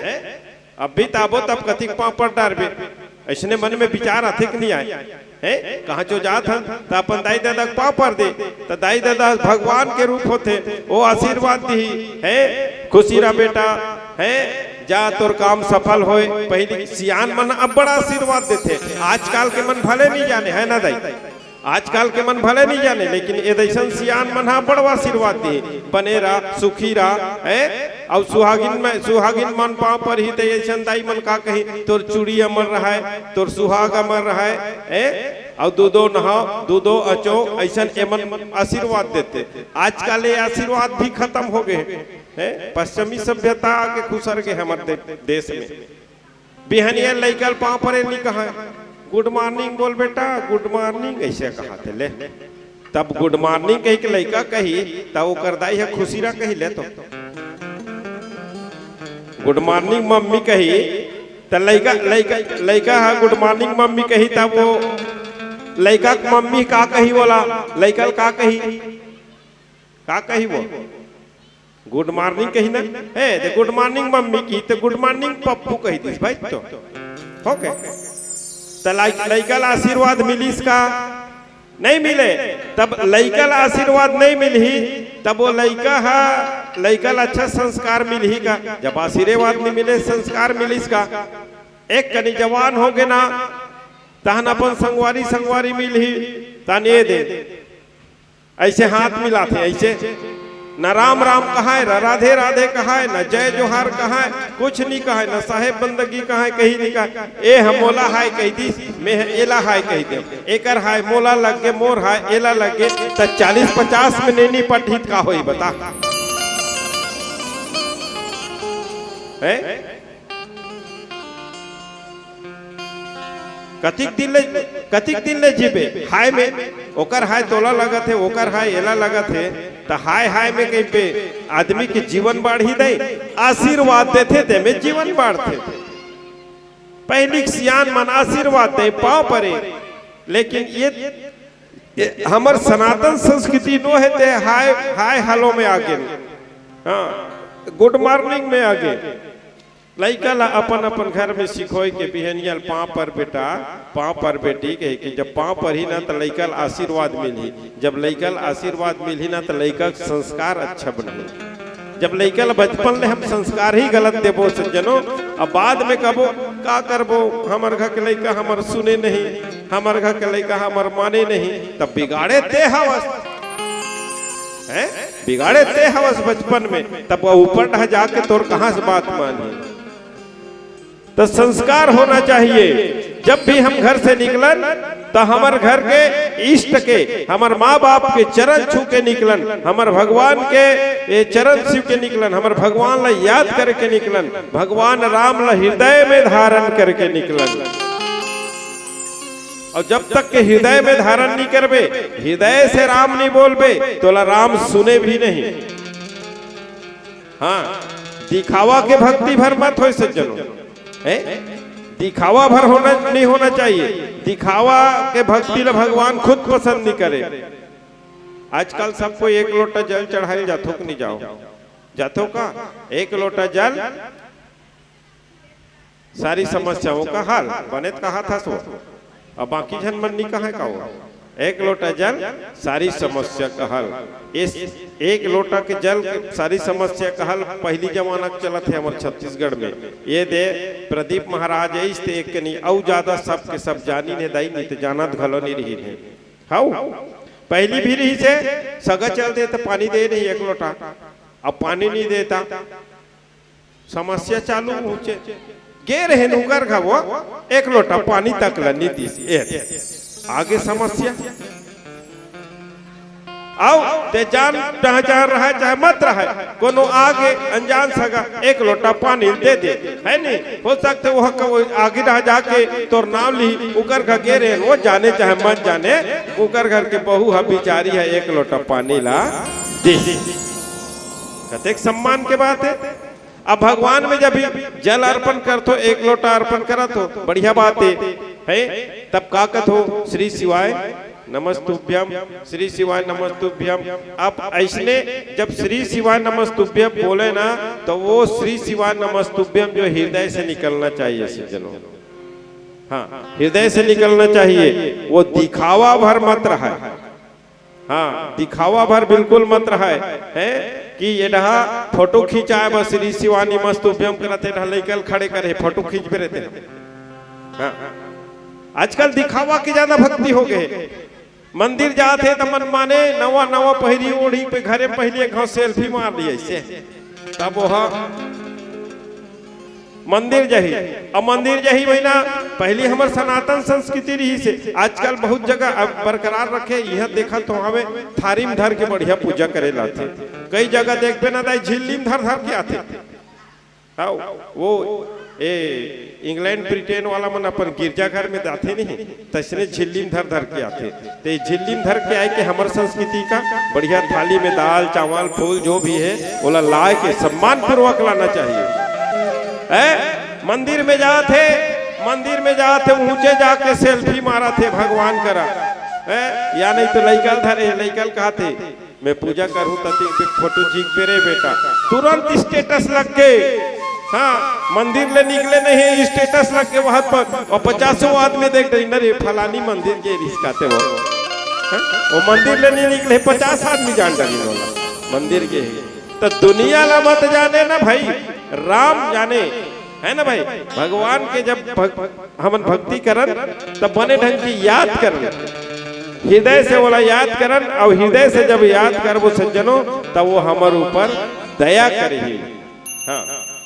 अब भी त आबो तब कतिक पाँव पर डारबे। ऐसने मन में विचार आथे कि नहीं आए? हैं? कहाँ चो जात हन त अपन दाई ददा के पाँव पर दे, त दाई ददा भगवान के रूप होथे, वो आशीर्वाद दिही। हैं? खुशी रह बेटा, हैं? जा, तोर काम सफल होय। पहली सियान मन अब्बड़ आशीर्वाद देथे, आजकल के मन भले नहीं जाने, है ना दाई? आजकल के मन भले नहीं जाने, लेकिन ए दइसन सियान मन ह बड़वा आशीर्वाद दिही। बने रह, सुखी रह, हैं? अउ सुहागिन में, सुहागिन मन पाँव परही, त अइसन दाई मन का कही, "तोर चूड़ी अमर रहय, तोर सुहाग अमर रहय," हैं? अउ दूधो नहाव, दूधो अचो, अइसन एमन आशीर्वाद देथे। आजकल ये आशीर्वाद भी खत्म हो गए हैं। पश्चिमी सभ्यता आके खुसर गए हमर दे-, देश में। बिहनिया लइका ल पाँव परे नी कहय, "Good morning बोल बेटा, good morning," अइसे कहथे ले। तब good morning कहि के लइका कही, त ओकर दाई ह खुशी रह कही ले तो। "Good morning मम्मी" कही, त लइका, लइका, लइका ह "Good morning मम्मी" कही, तब वो लइका के मम्मी का कही, बोला लइका ल का कही, का कही वो? Good morning कही ना, "हे दे, good morning मम्मी" कही, त "Good morning पप्पू" कही दिस भाई। तो OK, त लइ-, लइका ला आशीर्वाद मिलिस का? नहीं मिले। तब लइका ला आशीर्वाद नहीं मिलही, तब वो लइका हा, लइका ला अच्छा संस्कार मिलही का? जब आशीर्वाद नहीं मिले, संस्कार मिलिस का? एक कनी जवान हो गे ना, तहन अपन संगवारी, संगवारी मिलही, तहन ये दे, अइसे हाथ मिलाथे, अइसे न राम राम कहय, न राधे राधे कहय, न जय जोहार कहय, कुछ नी कहय, न साहेब बंदगी कहय, कहीं नी कहय। ए ह मोला हाय कहि दिस, मैं ह एला हाय कहि देव, एकर हाय मोला लग गे, मोर हाय एला लग गे, त चालीस पचास में नहीं निपटही त का होही बता? हैं? कतिक दिन ले, कतिक दिन ले जीबे हाय में? ओकर हाय तोला लगत हे, ओकर हाय एला लगत हे, त हाय हाय में कहीं पे आदमी के जीवन बाढ़ही दे? आशीर्वाद देथे ते में जीवन बाढ़थे। पहिली के सियान मन आशीर्वाद दे, पाँव परे, लेकिन ये, ये हमर सनातन संस्कृति नो हे ते हाय, हाय हेलो में आगे, हाँ, good morning में आगे। लइका ला अपन अपन घर में सिखोय के बिहनिया ल पाँव पर बेटा, पाँव पर बेटी कहि के जब पाँव परही ना त लइका ल आशीर्वाद मिलही। जब लइका ल आशीर्वाद मिलही ना त लइका के संस्कार अच्छा बनही। जब लइका ल बचपन ले हम संस्कार ही गलत देबो सज्जनो, अब बाद में कबो का करबो, हमर घर के लइका हमर सुने नहीं, हमर घर के लइका हमर माने नहीं, तब बिगाड़े ते हवस, हैं? बिगाड़े ते हवस बचपन में, तब वो ऊपर ढह जाके तोर कहाँ से बात मानही? तो संस्कार होना चाहिए। जब भी हम घर से निकलन, तो हमर घर के इष्ट के, हमर माँ बाप के चरण छू के निकलन, हमर भगवान के ये चरण छू के निकलन, हमर भगवान ला याद करके निकलन, भगवान राम ला हृदय में धारण करके निकलन। और जब तक के हृदय में धारण नहीं करबे, हृदय से राम नहीं बोलबे, तोला राम सुने भी नहीं। हाँ, दिखावा के भक्ति भर मत होय सज्जनों, हैं? दिखावा भर होना, नहीं होना चाहिए। दिखावा के भक्ति ला भगवान खुद पसंद नहीं करे। आजकल सबको एक लोटा जल चढ़ाए जाथो कि नहीं जाओ? जाथो का? एक लोटा जल, सारी समस्याओं का हल। बने त कहा था सो, अब बाकी झन मन नहीं कहा का वो। एक लोटा जल, सारी समस्या का हल। इस एक लोटा के जल के सारी समस्या का हल पहली जमाना के चलत हे हमर छत्तीसगढ़ में। ये दे प्रदीप महाराज आइस ते एक कनी अउ ज्यादा सबके सब जानी ने दाई, नहीं तो जानत घलो नहीं रही ने। हाउ, पहली भी रही से सगा चल दे तो पानी दे नहीं एक लोटा, अब पानी नहीं देता। समस्या चालू होचे। गे रहे नुकर घवो, एक लोटा पानी तक ल नी दिस। ए, आगे समस्या। अउ ते जान, चाहे, चाहे रहय, चाहे मत रहय, कोनो आगे अनजान सगा एक लोटा पानी दे दे, है नी? हो सकथे वो ह-, वो आगे रहा जाके तोर नाम लिही, उकर घर गे रहे, वो जाने चाहे मत जाने, उकर घर के बहू ह बिचारी ह एक लोटा पानी ला दे। कतेक सम्मान के बात हे। अब भगवान में जब भी जल अर्पण करथो, एक लोटा अर्पण करत हो, बढ़िया बात हे, है? तब का कथो? श्री शिवाय नमस्तुभ्यम, श्री शिवाय नमस्तुभ्यम। अब ऐसने जब श्री शिवाय नमस्तुभ्यम बोले ना, तो वो श्री शिवाय नमस्तुभ्यम जो हृदय से निकलना चाहिए, सज्जनों। हाँ, हृदय से निकलना चाहिए, वो दिखावा भर मत रहा। हाँ, दिखावा भर बिल्कुल मत रहय, हैं, कि ये डहा फोटो खिंचाए बर श्री शिवानी मस्तुभ्यम करत हे, डहा लइका ल खड़े करे, फोटो खींचबे रहिथे। हाँ, आजकल दिखावा के ज्यादा भक्ति हो गए। मंदिर जात हे त मन माने नवा नवा पहिरी ओढ़ी पे घरे पहिली एक घाव सेल्फी मार लिया ऐसे, तब वो मंदिर जाही। अब मंदिर जाही भई ना, पहली हमर सनातन संस्कृति रहिस हे, आजकल बहुत जगह अब बरकरार रखे। यह देखत हो हवे, थारी म धर के बढ़िया पूजा करे लाथे। कई जगह देखबे ना दाई, झिल्ली म धर धर के आथे। हाँ, वो ए इंग्लैंड ब्रिटेन वाला मन अपन गिरजाघर में जाथे नहीं, तइसने झिल्ली म धर धर के आथे। ते झिल्ली म धर के आए के हमर संस्कृति का बढ़िया थाली में दाल, चावल, फूल जो भी हे, ओला लाए के सम्मान पूर्वक लाना चाहिए। हैं? मंदिर में जात हे, मंदिर में जात हे, ऊंचे जाके सेल्फी मारत हे भगवान करा। हैं? या नहीं तो लइका ल धरे, लइका ल कहत हे, "मैं पूजा करहूं त तीन फोटो झींक पे रे बेटा।" तुरंत स्टेटस लग के, हाँ, मंदिर ले निकले नहीं, स्टेटस लग के वहां पर, और पचासों आदमी देख रही, "अरे फलानी मंदिर गे रिहिस" कहते वो। हाँ? वो मंदिर ले नहीं निकले, पचास आदमी जान डारी बोला मंदिर गे हे। तो दुनिया ला मत जाने ना भाई, राम जाने, है ना भाई? भगवान के जब भग-, हमन भक्ति करन, तब बने ढंग की याद करन, हृदय से ओला याद करन, अउ हृदय से जब याद करबो सज्जनों, तब वो हमर ऊपर दया करही। हाँ,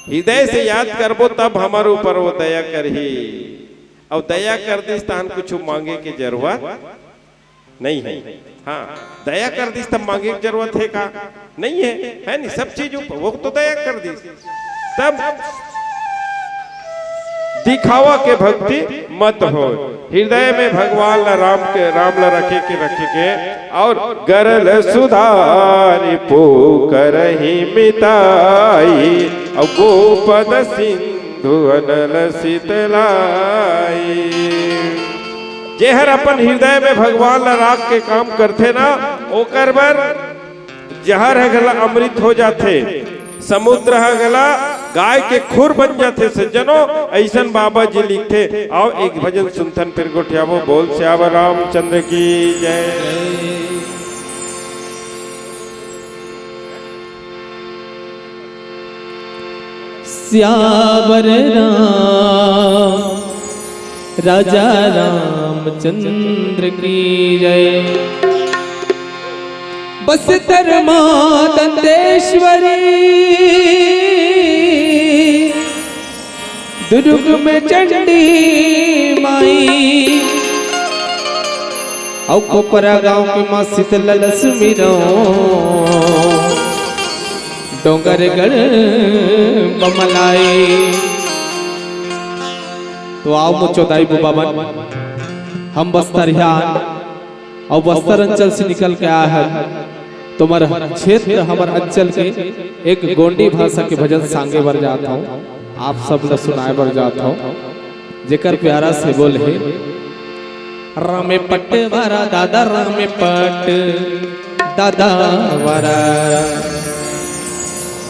हृदय से याद करबो, तब हमर ऊपर वो दया करही। अउ दया कर दिस, तहन कुछु मांगे के जरूरत नहीं है। हाँ, दया कर दिस तब मांगे के जरूरत है का? नहीं है, है नहीं? सब चीज ऊपर वो तो दया कर दिस। तब दिखावा के भक्ति मत हो, हृदय में भगवान ला, राम के, राम ला रखे के, रखे के, और गरल सुधारि पोकरहिं मिताई, और गोपद सिंधु अनल सितलाई। जेहर अपन हृदय में भगवान ला राख के काम करथे ना, ओकर बर जहर ह घला अमृत हो जाथे, समुद्र ह घला गाय के खुर बन जाथे। सज्जनों, अइसन बाबा जी लिखथे। अउ एक भजन सुनथन, फिर गोठियाबो। बोल सियावर रामचंद्र की जय। सियावर राम राजा रामचंद्र की जय। बस्तर माँ दंतेश्वरी, दुर्ग में चंडी माई, अउ कोपरा गांव के माँ शीतला लक्ष्मी राम। डोंगरगढ़ बमलाई। तो आओ मोचो दाई बुबा मन, हम बस्तरियान अउ बस्तर अंचल से निकल के आए हन। तुम्हर क्षेत्र, हमर अंचल के एक गोंडी भाषा के भजन सांगे बर जात हौं, आप सब ल सुनाए बर जात हौं। जेकर प्यारा से बोल हे, रामे पट वारा दादा, रामे पट दादा वारा।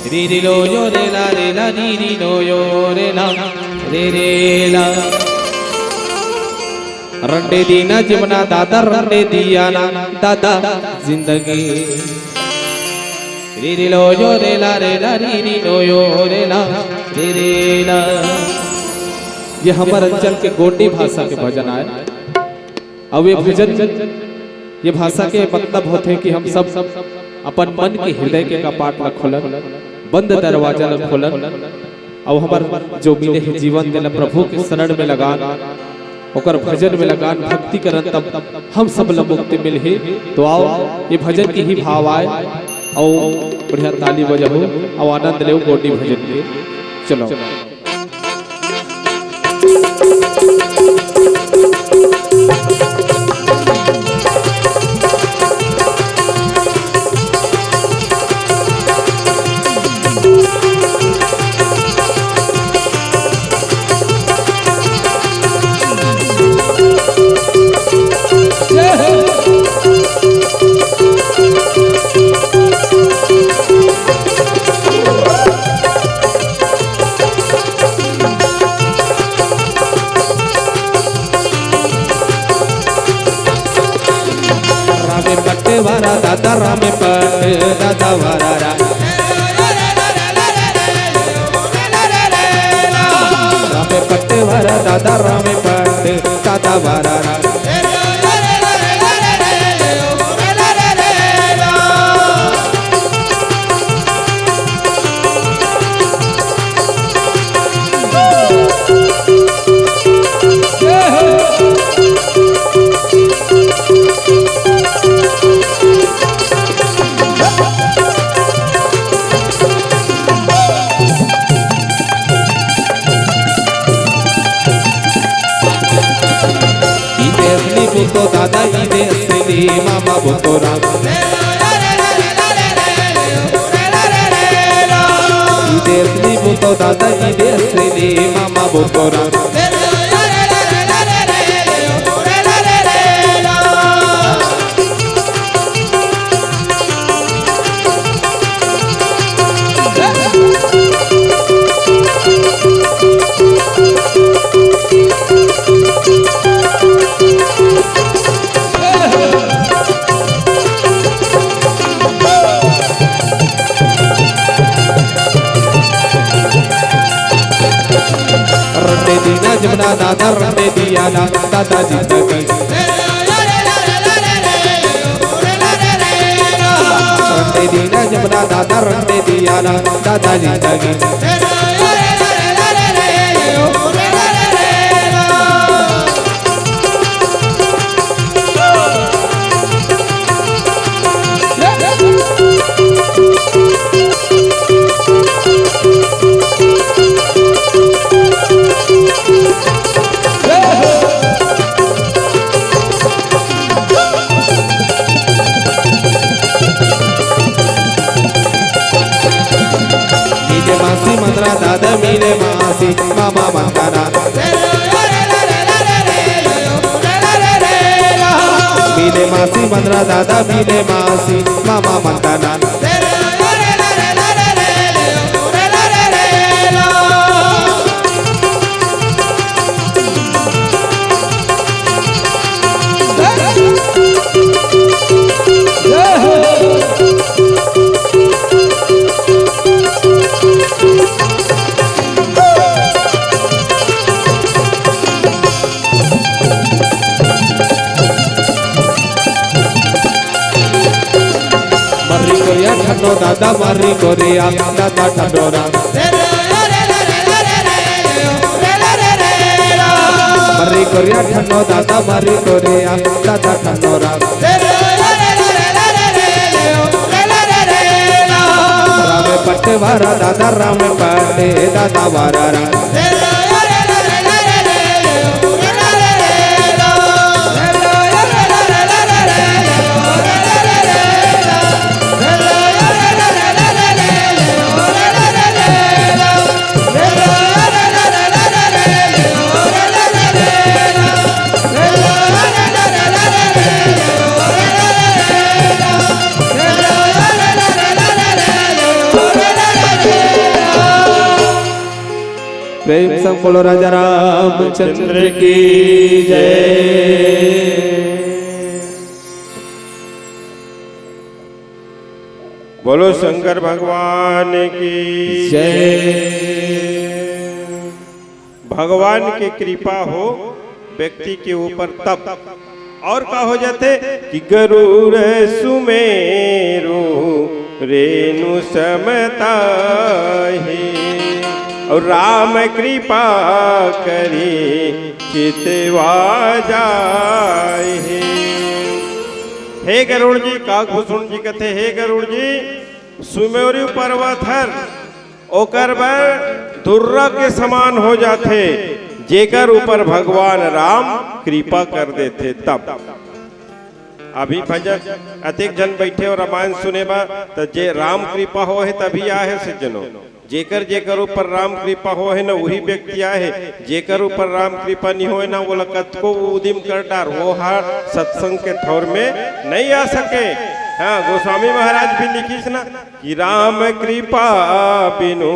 री री लो यो रे ला रे ला, री री लो यो रे ला, रे रे ला। रंडे दीना जीवना दादा, रंडे दिया ना दादा जिंदगी। री री लो यो रे ला रे ला, री री लो यो रे ला, रे रे ला। ये हमर अंचल के गोंडी भाषा के भजन आय। अउ ये भजन, ये भाषा के मतलब होथे कि हम सब अपन मन के, हृदय के कपाट ला खोलन, बंद दरवाजा ला खोलन, अउ हमर जो मिले हे जीवन, तेला प्रभु के शरण में लगान। ओकर भजन में लगान भक्ति करन, तब हम सब ल मुक्ति मिलही। तो आओ, ये भजन के ही भाव आय, अउ बढ़िया ताली बजाहू, अउ आनंद लेव गोंडी भजन के। चलो। रामे पट्टे वारा दादा, रामे पट्टे दादा वारा रा। रामे पट्टे वारा दादा, रामे पट्टे दादा वारा रा। इदेसली बुतो दादा, इदेसली मामा बुतो राम। इदेसली बुतो दादा, इदेसली मामा बुतो राम। रंडे दीना जमुना दादा, रंडे दिया ना दादा जिंदगी। रंडे दीना जमुना दादा, रंडे दिया ना दादा जिंदगी। मिले मासी मंदरा दादा, मिले मासी मामा मंदरा। मिले मासी मंदरा दादा, मिले मासी मामा मंदरा। मर्री कोरिया ठंडो दादा, मर्री कोरिया दादा ठंडोरा। मर्री कोरिया ठंडो दादा, मर्री कोरिया दादा ठंडोरा। राम पट्टे वारा दादा, राम पट्टे दादा वारा रा। प्रेम संग बोलो राजा रामचंद्र की जय। बोलो शंकर भगवान की जय। भगवान के कृपा हो व्यक्ति के ऊपर तब। और का हो जाथे कि गरुड़ सुमेरु रेणु सम ताहि। राम कृपा करी चितवा जाए। हे गरुड़ जी, काकभूषुंड जी कथे, हे गरुड़ जी, सुमेरु पर्वत हर ओकर बर धुर्रा के समान हो जाथे, जेकर ऊपर भगवान राम कृपा कर देथे तब। अभी भजन अतेक झन बइठे अउ रामायण सुने बर, त जे राम कृपा होहे तभी आए हे सज्जनो। जेकर जेकर ऊपर राम कृपा होहे न, उही व्यक्ति आए हे। जेकर ऊपर राम कृपा नइ होए न, ओला कतको उदिम कर डार, वो ह सत्संग के ठौर में नइ आ सके। हाँ, गोस्वामी महाराज भी लिखिस न कि राम कृपा बिनु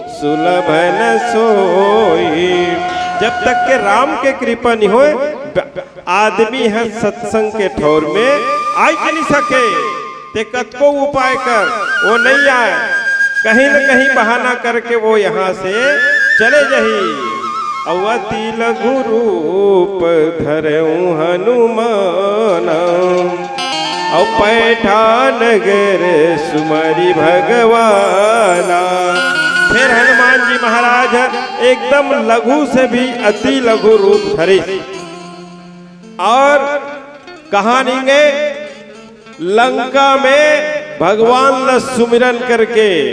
सुलभ न सोई। जब तक के राम के कृपा नइ होए, ब-, आदमी ह सत्संग के ठौर में आइच नइ सके। ते कतको उपाय कर, वो नइ आए, कहीं न कहीं बहाना करके वो यहाँ से चले जाही। अउ अति लघु रूप धरऊ हनुमाना, अउ पैठा नगर सुमरी भगवाना। फिर हनुमान जी महाराज एकदम लघु से भी अति लघु रूप धरिस। अउ कहाँ निंगे? लंका में भगवान ल सुमिरन करके।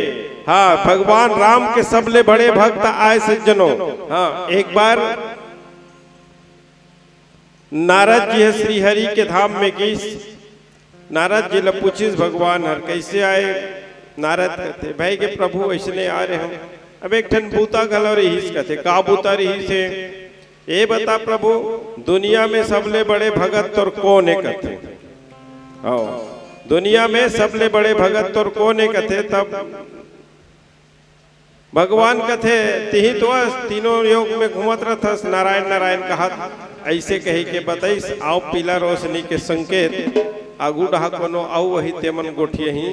हाँ, भगवान राम के सबले बड़े भक्त आए सज्जनो। हाँ, एक बार नारद जी ह श्री हरि के धाम में गिस। नारद जी ल पूछिस भगवान हर, "कइसे आए?" नारद कथे, "भई गे प्रभु, अइसने आए रहेंव।" अब एक ठन बूता घलो रिहिस, कथे, "का बूता रिहिस हे?" "ए बता प्रभु, दुनिया में सबले बड़े भगत तोर कोन हे?" कथे। हाँ, दुनिया में सबले बड़े भगत तोर कोन हे? कथे। तब भगवान कथे, "तिही तो अस, तीनों लोक में घूमत रथस, नारायण नारायण कहत।" अइसे कहि के बतइस। अउ पीला रोशनी के संकेत, आगू डहा कोनो अउ वही तेमन गोठियाही।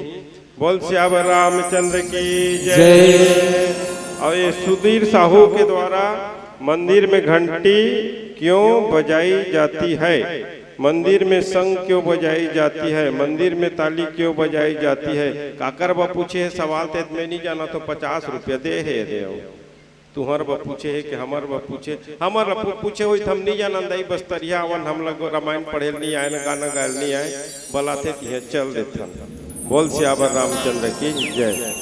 बोल सियावर रामचंद्र की जय। जय। अउ ये सुधीर साहू के द्वारा मंदिर में घंटी क्यों बजाई जाती है, मंदिर में शंख क्यों बजाई जाती है, मंदिर में ताली क्यों बजाई जाती है। काकर बर पूछे हे सवाल, ते मैं नइ जानत हँव, पचास रुपया दे हे, दे अउ तुँहर बर पूछे हे कि हमर बर पूछे, हमर बर पू-, पूछे होही त हम नइ जानन दाई, बस तरिया आवन, हमला रामायण पढ़े ल नइ आए न, गाना गाए ल नइ आए, बलाथे तिहें चल देथन। बोल सियावर रामचंद्र की जय।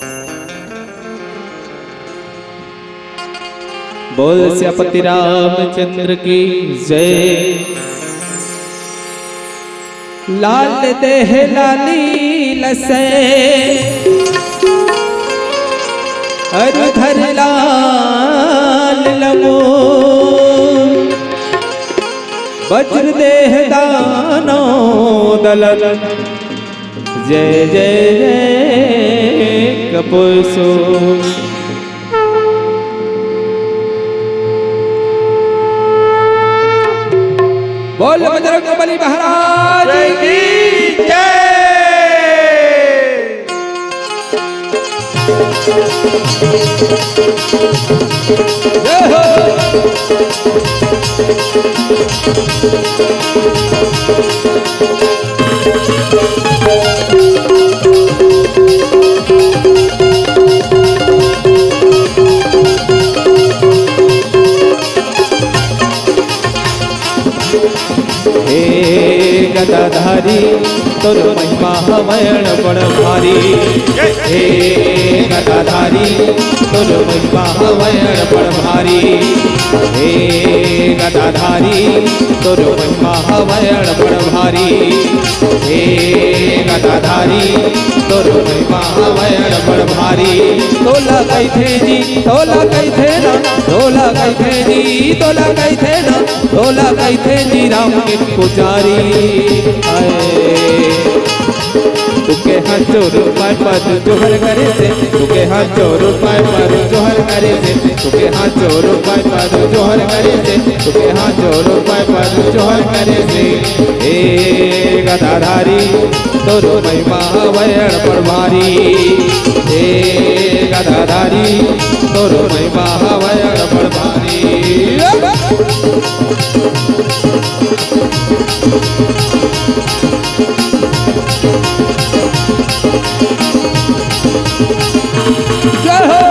बोल सियापति रामचंद्र की जय। लाल देह लाली लसै, अरु धर लाल लमो। वज्र देह दानव दलन, जय जय जय कपसो। बोल बजरंग बली महाराज की जय। जय हो। हे गदाधारी, तोर महिमा हवय अड़बड़ भारी। हे गदाधारी, तोर महिमा हवय अड़बड़ भारी। हे गदाधारी, तोर महिमा हवय अड़बड़ भारी। हे गदाधारी, तोर महिमा हवय अड़बड़ भारी। तोला कहिथे जी, तोला कहिथे ना, तोला कहिथे जी, तोला कहिथे ना, तोला कहिथे जी राम के पुजारी। हाय। तुके हाथ जोड़ पाय पद जोहर करे से, तुके हाथ जोड़ पाय पद जोहर करे से, तुके हाथ जोड़ पाय पद जोहर करे से, तुके हाथ जोड़ पाय पद जोहर करे से। हे गदाधारी, तोर महिमा हवय अड़बड़ भारी। हे गदाधारी, तोर महिमा हवय अड़बड़ भारी। जय हो।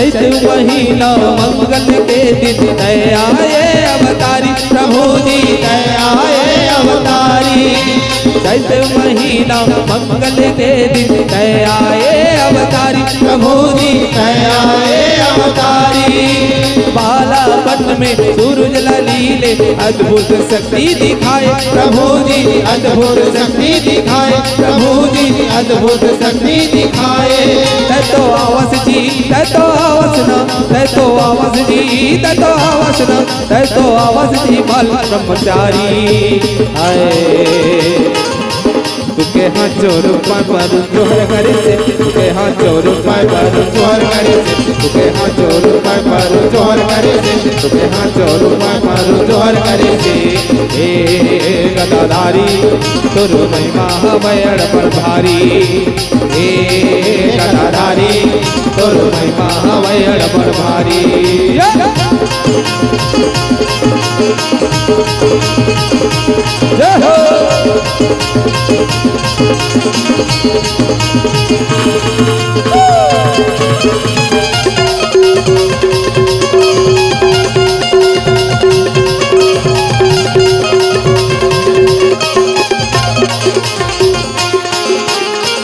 चैत महीना मंगल के दिन तैं आए अवतारी, प्रभु जी तैं आए अवतारी। चैत महीना मंगल के दिन तैं आए अवतारी, प्रभु जी तैं आए अवतारी। बालापन में सूरज ला लीले अद्भुत शक्ति दिखाए, प्रभु जी अद्भुत शक्ति दिखाए, प्रभु जी अद्भुत शक्ति दिखाए। तैं तो आवस जी, तैं तो आवस ना, तैं तो आवस जी, तैं तो आवस ना, तैं तो आवस जी बाल ब्रह्मचारी। हाय। तुके हाथ जोड़ूं पाय पड़ूं जोहर करे से, तुके हाथ जोड़ूं पाय पड़ूं जोहर करे से, तुके हाथ जोड़ूं पाय पड़ूं जोहर करे से, तुके हाथ जोड़ूं पाय पड़ूं जोहर करे से। हे गदाधारी, तोर महिमा हवय अड़बड़ भारी। हे गदाधारी, तोर महिमा हवय अड़बड़ भारी। जय हो।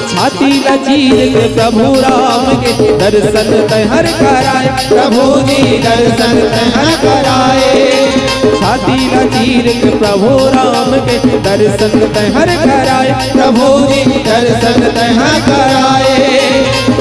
छाती ला चीर के प्रभु राम के दर्शन तैं हर कराए, प्रभु जी दर्शन तैं हर कराए। छाती ला चीर के प्रभु राम के दर्शन तैं हर कराए, प्रभु जी दर्शन तैं हर कराए।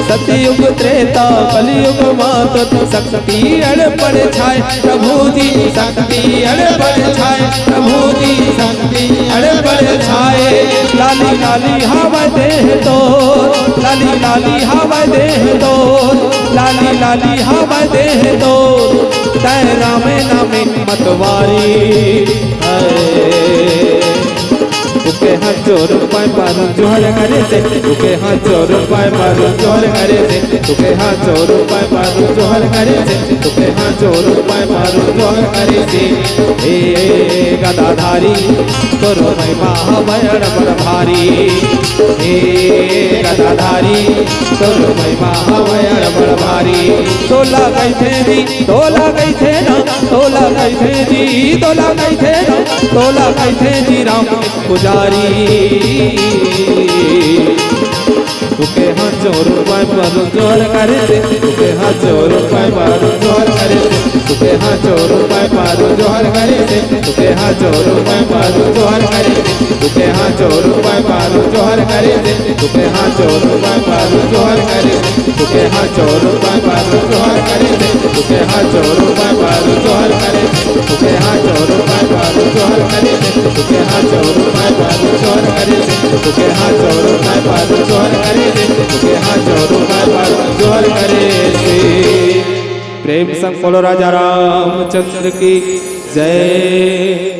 सतयुग त्रेता कलयुग मा तो शक्ति अड़बड़ छाए, प्रभु जी शक्ति अड़बड़ छाए, प्रभु जी शक्ति अड़बड़ छाए। लाली लाली हावय देह तोर, लाली लाली हावय देह तोर, लाली लाली हावय देह तोर। तैं रामे नामे मतवारी। हाय। तुके हाथ जोड़ूं पाय पड़ूं जोहर करे से, तुके हाथ जोड़ूं पाय पड़ूं जोहर करे से, तुके हाथ जोड़ूं पाय पड़ूं जोहर करे से, तुके हाथ जोड़ूं पाय पड़ूं जोहर करे से। हे गदाधारी, तोर महिमा हवय अड़बड़ भारी। हे गदाधारी, तोर महिमा हवय अड़बड़ भारी। तोला कहिथे जी, तोला कहिथे ना, तोला कहिथे जी, तोला कहिथे ना, तोला कहिथे जी राम पुजारी। तुके हाथ जोड़ूं पाय पड़ूं जोहर करे से, तुके हाथ जोड़ूं पाय पड़ूं जोहर करे से, तुके हाथ जोड़ूं पाय पड़ूं जोहर करे से, तुके हाथ जोड़ूं पाय पड़ूं जोहर करे से, तुके हाथ जोड़ूं पाय पड़ूं जोहर करे से, तुके हाथ जोड़ूं पाय पड़ूं जोहर करे से, तुके हाथ जोड़ूं पाय पड़ूं जोहर करे से, तुके हाथ जोड़ूं पाय पड़ूं जोहर करे से, तुके हाथ जोड़ूं पाय पड़ूं जोहर करे से, तुके हाथ जोड़ूं पाय पड़ूं जोहर करे से, तुके हाथ जोड़ूं पाय पड़ूं जोहर करे से, तुके हाथ जोड़ूं पाय पड़ूं जोहर करे से। प्रेम संग बोलो राजा रामचंद्र की जय।